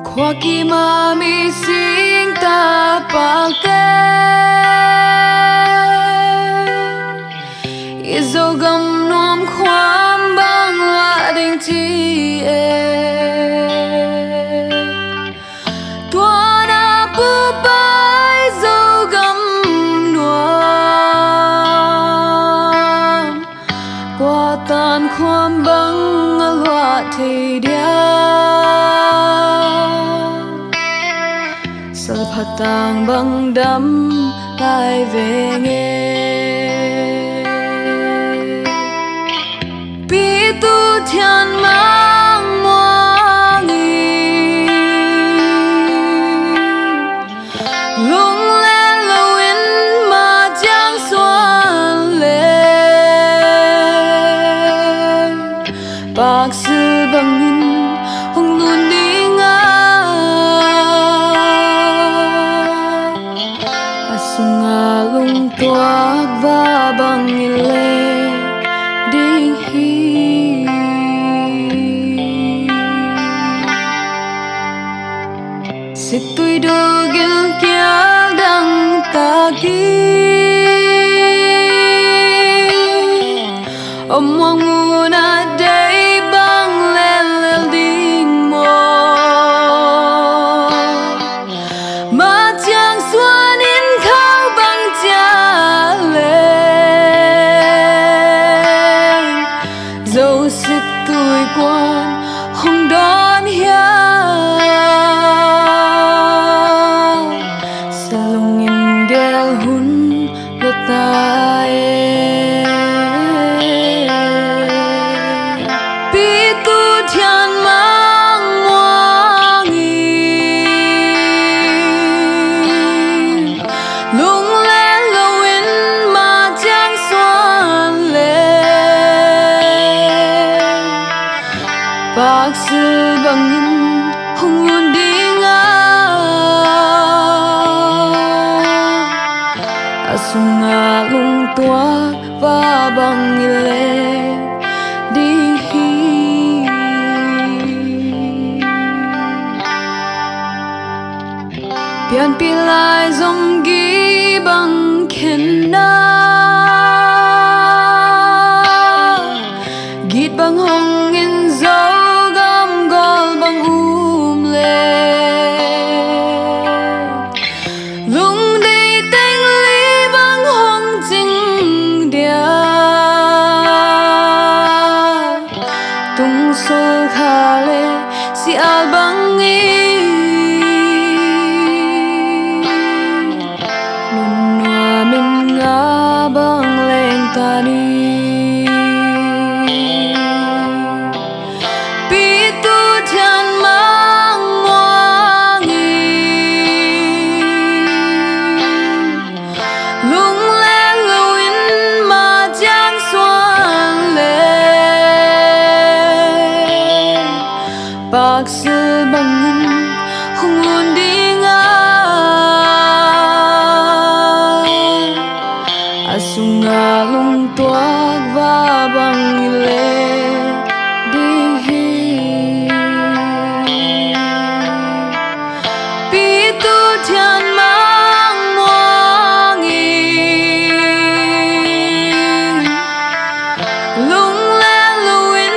Khua kim a mising tapa te, i Zogam nuam khuam bang lah ding ci e. Tua na pupa i Zogam nuam, kua tan khuam bang a luah thei dia, salphatang bang dam lai veng e. Pi Tu Thian Mang Muang in lunglel loin ma ciang suan leng, paksil bangin hong lun ding a, a sungah lungtuak va bangin leng ding hi. Situi dugil kial dang tak in, om muang mun a dei bang lellel ding maw? Ma ciang suan in khau bang cia leng, Zo situi kuan hong dawn hiam? Salung in gel hun lo ta e. Pi Tu Thian Mang Muang in lunglel loin ma ciang suan leng, paksil bangin hong lun ding a, a sungah lungtuak va bangin leng ding hi. Pianpih lai zong gih bang khen na, git bang hong in Zogam gol bang um leng, lungdei teng li bang hong cing dia, tung sul kha le si al bangin, nun nuam in nga bang leng ta ni. Pi Tu Thian Mang Muang in lunglel loin ma ciang suan leng, paksil bangin hong lun ding a, a sungah lungtuak va bangin leng ding hi. Pi Tu Thian Mang Muang in lunglel loin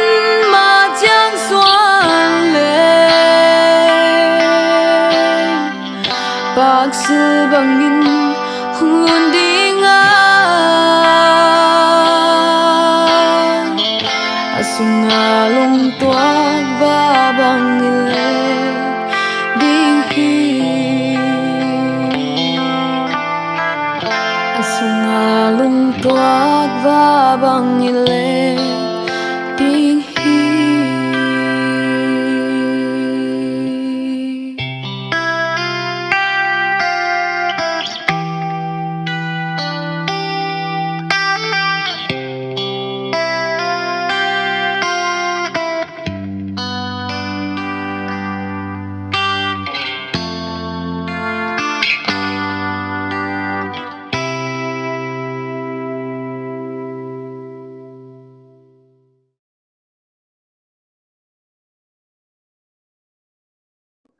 ma ciang suan leng, paksil bangin hong lun ding a, a sungah lungtuak va bangin leng ding hi.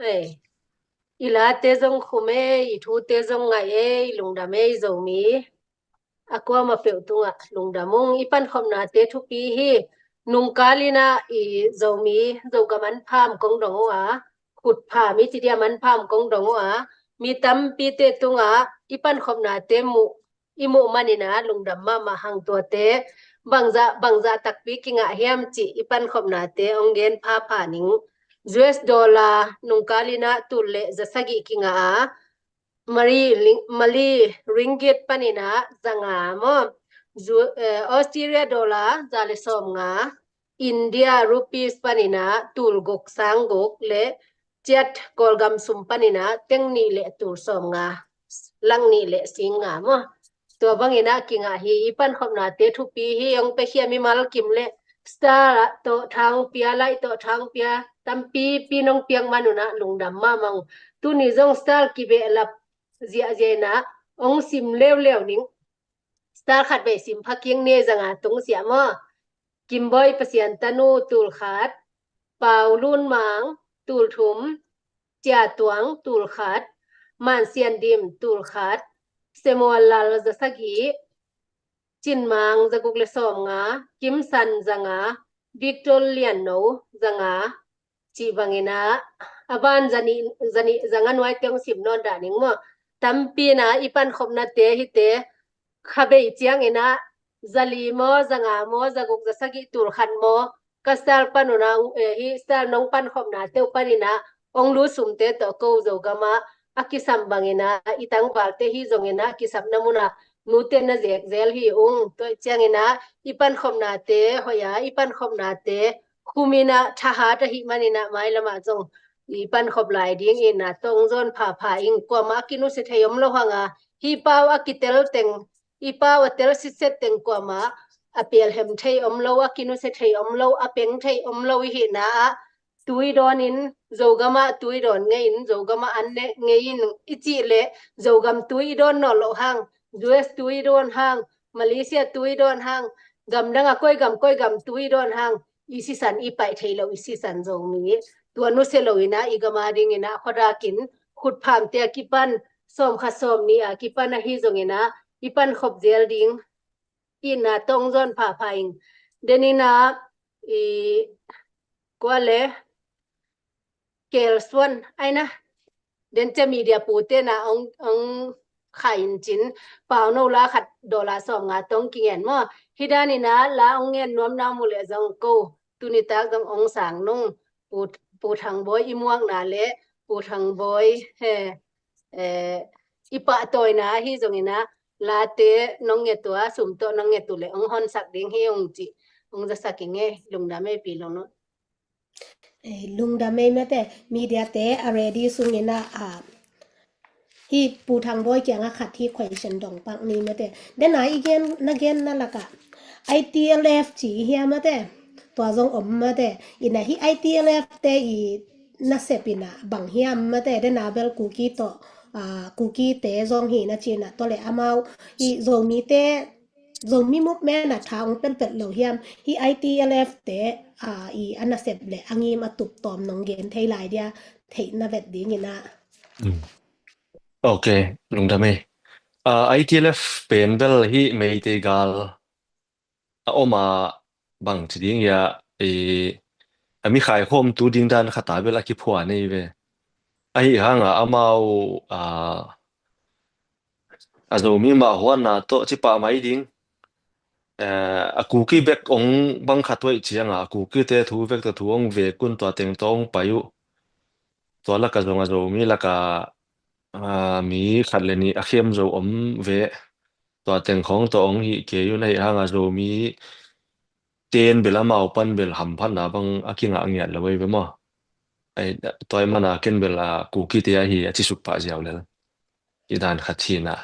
Hei, i late zong khum ei, i thute zong ngaih ei, lungdam ei Zomi. A kuama peuh tungah lungdam ung. I pankhopnate thupi hi. Nungkal inah i Zomi, Zogam an pham kong dong uh a, khutpham i ci dia man pham kong dong uh a, mi tampite tungah i pankhopnate muh i muh maninah lungdam mahmah hang. Tuate bangzah bangzah takpi kingah hiam cih i pankhopnate hong gen phapha ning. U S dollar nungkal inah tul le za sagih kingah a, Mali ling- Mali ringgit paninah za nga maw, Zu- eh, Australia dollar za le sawm nga, India rupees paninah tul guk sang guk le Kyat Kawlgam sum paninah teng nih le tul sawm nga, lang nih le sing nga maw. Tua banginah kingah hi. I pankhopnate thupi hi. Hong pia khia mimal kim le star tawh thang pia, lai tawh thang pia, tampipi nong piak manunah lungdam mahmah ung. Tuni zong star kibehlap ziahziah inah hong sim leuleu ning. Star khat vei sim pha keng ni. Za nga tung siah maw. Kimbawi Pasian Tanu tul khat, Pau Lun Mang tul thum, Cia Tuang tul khat, Man Sian Dim tul khat, Samuel Lal za sagih, Cin Mang za guk le sawm nga, Kim San za nga, Victor Lian No za nga, cih banginah a ban za nih, za nih, za nga nuaite hong sim nawn dah ning maw. Tampi inah i pankhopnate hite kha bei cianginah za li maw, za nga maw, za guk, za sagih, tul khat maw, ka star panunah, eh, hi star nong pankhopnate uh paninah hong lut sumte tawh ko Zogamah a kisam banginah i tangvalte hi zonginah a kisamna munah nute na zekzel hi ung. Tua cianginah i pankhopnate hoih a, i pankhopnate khuminah thahat ahih maninah mailamah zong i pankhop lai ding inah tong zawn phapha ing. Kuamah a kinusia thei om lo hanga, hi pau a kitel teng, i pau a tel sitset teng kuamah a pelhem thei om lo, a kinusia thei om lo, a peng thei om lo i hihna ah tui dawnin, Zogamah tui dawn ngei in, Zogamah an ne ngei in i cih leh Zogam tui i dawn nawn loh hang, U S tui dawn hang, Malaysia tui dawn hang, gamdang a koi gam koi gam tui dawn hang, i sisan i paih thei lo, i sisan Zomi tua nusia lo inah i gama dinginah khuadakin khutphamte a kipan, sawm khat sawm nih a kipan ahi zonginah i pankhop zel ding inah tong zawn phapha ing. Deninah i kua le Kel Suan aina, den cia media pute na ong, ong kha in cin, pau no la khat dollar sawm nga tong kingen maw. Hi daninah la ong ngen nuam na mu le zong ko tuni tak zong ong sang nung, Pu, Pu Thang Bawi i muakna le Pu Thang Bawi he, eh, i pahtawina ahi zonginah late nong ngetua, sum tawh nong ngetu le ong honsak ding hi ong ci, ong zasak i nge. Lungdam ei Pi Long Nut. Eh, lungdam ei mate, media te a ready sunginah, ah, hi Pu Thang Bawi kiangah khat hi question dong pak ni mate. Dena i gen, na gen na lakah I T L F ci hia mate, tua zong om mate. Ina hi I T L F te i nasep ina bang hiam mate, dena bel Kuki tawh, ah, Kuki te zong hi na cina, tua le amau i Zomi te, Zomi movement a tha ong pelpel lo hiam, hi I T L F te, ah, i a nasep le a ngim a tup tawm nong gen thei lai dia, theih na vet dingina. Mm. Ok, lungdam ei. Ah, I T L F pen bel hi Meitei gal a om a bang ci ding ia, i, a mi khaikhawm tu ding dan khata bel a kiphuan ei ve. Ahi hanga amau, ah, a Zomi mah huanna tawh ci pah mai ding. Eh, a Kuki bek ong bang khat tuaih cianga, a Kuki te thu vek tawh thu ong vekun tua teng tawh ong pai uh. Tua laka zong a Zomi laka, ah, mi khat le nih a khem zo om ve. Tua teng khawng tawh ong hih kei uh na hih hanga Zomi ten bel amau pan bel hamphatna bang a kingah ngiat lo ei ve maw. Ai, tua i mana ken bel a Kuki te ahi a ci suk pah ziau lel. I dan khat hina.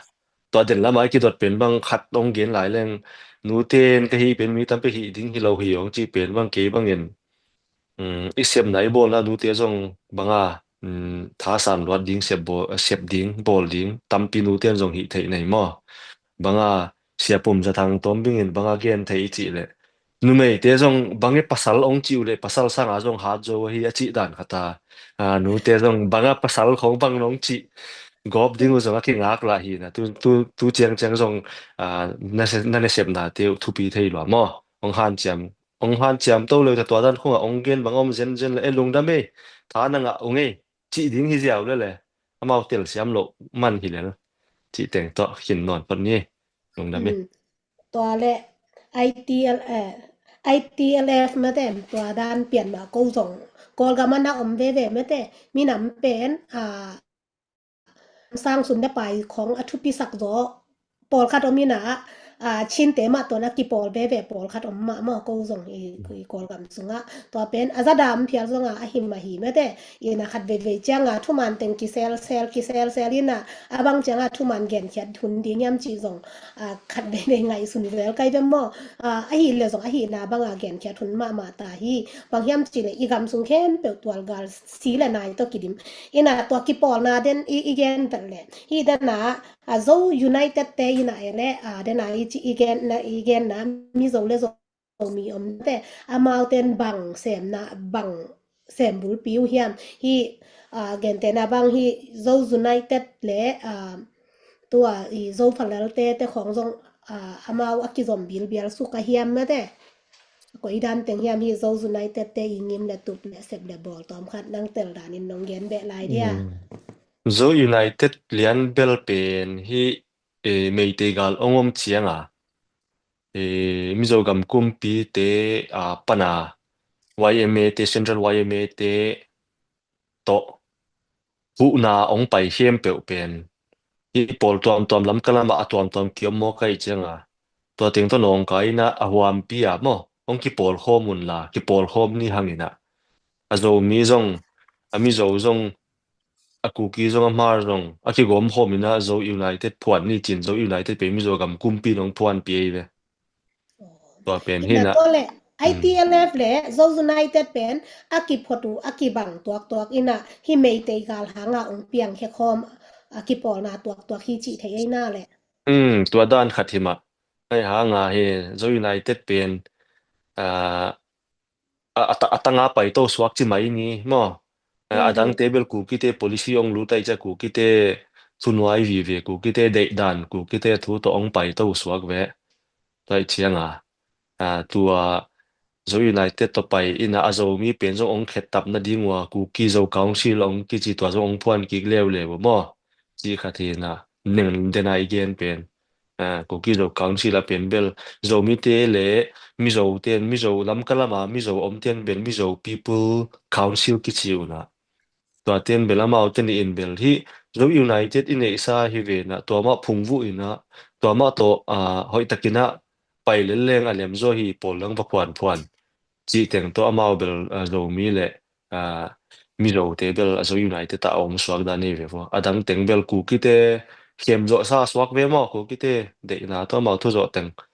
Tua den lama i kidot pen bang khat ong gen lai leng, nu ten ka hih pen mi tampi hih ding hi lo hi ong ci pen bang kei bangin, um, i sepna i bawlna nute zong banga, um, thasan luat ding, sep bawl, sep ding, bawl ding, tampi nuten zong hih theih nei maw. Banga Sia Pum Za Thang Tawm bingin banga gen thei i cih leh, numeite zong bang e pasal ong cih uh le pasal sanga zong hat zo ahi a cih dan khat a. Ah, nute zong bang a pasal khong bang nong cih gawp ding uh zong a kingak lah hi na. Tu, tu, tu ciangciang zong, ah, na se-, na nasepnate uh thupi thei lua maw? Ong hanciam, ong hanciam to le ta tua dan khong a ong gen bang om zenzen le e lungdam e. Tha na ngah ung e. Cih ding hi ziau le le. Amau telsiam lo man hi le. Cih teng tawh khin nawn phot ni. Lungdam e. Hmm. Tua le I T L, eh, I T L F mate, tua dan pian ma ko zong Kawlgam a na om veve mate, minam pen, ah, sang sun le pai khong a thupisak zaw pawlkhat om ina, ah, Chinte mah tuan a kipawl veve pawlkhat om mah maw ko zong i, i Kawlgam sungah. Tua pen a za dam phial zonga a him a hi mate, ina khat veivei cianga thuman teng kiselsel, kiselsel ina a bang cianga thuman genkhiat hun ding hiam cih zong, ah, khat veivei ngaihsun vel kai ve maw? Ah, ahi le zong ahina banga genkhiat hun mahmah ta hi. Bang hiam cih le i gam sung khempeuh tualgal si le nai tawh kidim. Ina tua kipawlna den i, i gen vel le. Hi dena, ah, Zo United te ina e le, ah, dena i ci i genna, i genna Mizo le Zo mi om te, amauten bang semna, bang sem bulpi uh hiam? Hi, ah, gentena bang hi Zo United le, ah, tua i Zo Falalte te khong zong, ah, amau a kizom bilbial suk a hiam mate. Koi dan teng hiam hi Zo United te i ngim le tup le sep le bawl tawm khat nang tel danin nong gen beh lai dia. Hmm. Zo United lian bel pen hi, eh, Meitei gal ong om cianga, eh, Mizo gam kumpi te, ah, pana Y M A te, Central Y M A te tawh huhna ong pai khempeuh pen hi pawl tuamtuam lam kalama a tuamtuam kiom maw kai cianga. Tua teng tawh nawngkaina a huampi a maw? Ong kipawl khawm unla, kipawl khawm ni hangina. A Zomi zong, a Mizo zong, a Kuki zong, a Hmar zong, a kigawm khawm ina Zo United phuan ni cin, Zo United pe Mizo gam kumpi nong phuanpi ei ve. Tua pen ina hina. Tua le, mm, I T L F le Zo United pen a kiphot uh, a kibang tuaktuak ina hi Meitei gal hanga ong piang khe khawm a kipawlna tuaktuak hi cih thei eina le. Mm, tua dan khat hi mah. Ai hanga hi Zo United pen, ah, a, a, ta-, a tanga paito suak ci mai ni maw? A, a dangte bel Kukite policy ong lut ai cia Kukite thunuai vive, Kukite deihdan, Kukite thu tawh ong paito suak ve. Tua i cianga, a, tua Zo United tawh pai ina a Zomi pen zong ong khettap nading ua Kuki Zo Council ong kici tua zong ong phuan kik leuleu maw? Ci khat hi na neng dena i gen pen. Ah, Kuki Zo Council a pen bel Zomite le Mizo ten, Mizo lamkalama Mizo om ten bel Mizo People Council kici una. Tua ten bel amau ten in bel hi Zo United i neihsa hi ve na, tua mah phungvuh ina, tua mah tawh, ah, hoih takina pai lelleng a lemzaw hi pawl lang va phuanphuan. Cih teng tawh amau bel, ah, Zomi le, ah, Mizote bel a Zo United ah a om suak dan hi ve vua. A dang teng bel Kukite khem zawhsa suak ve maw, Kukite deihna tawh amau thu zawh teng.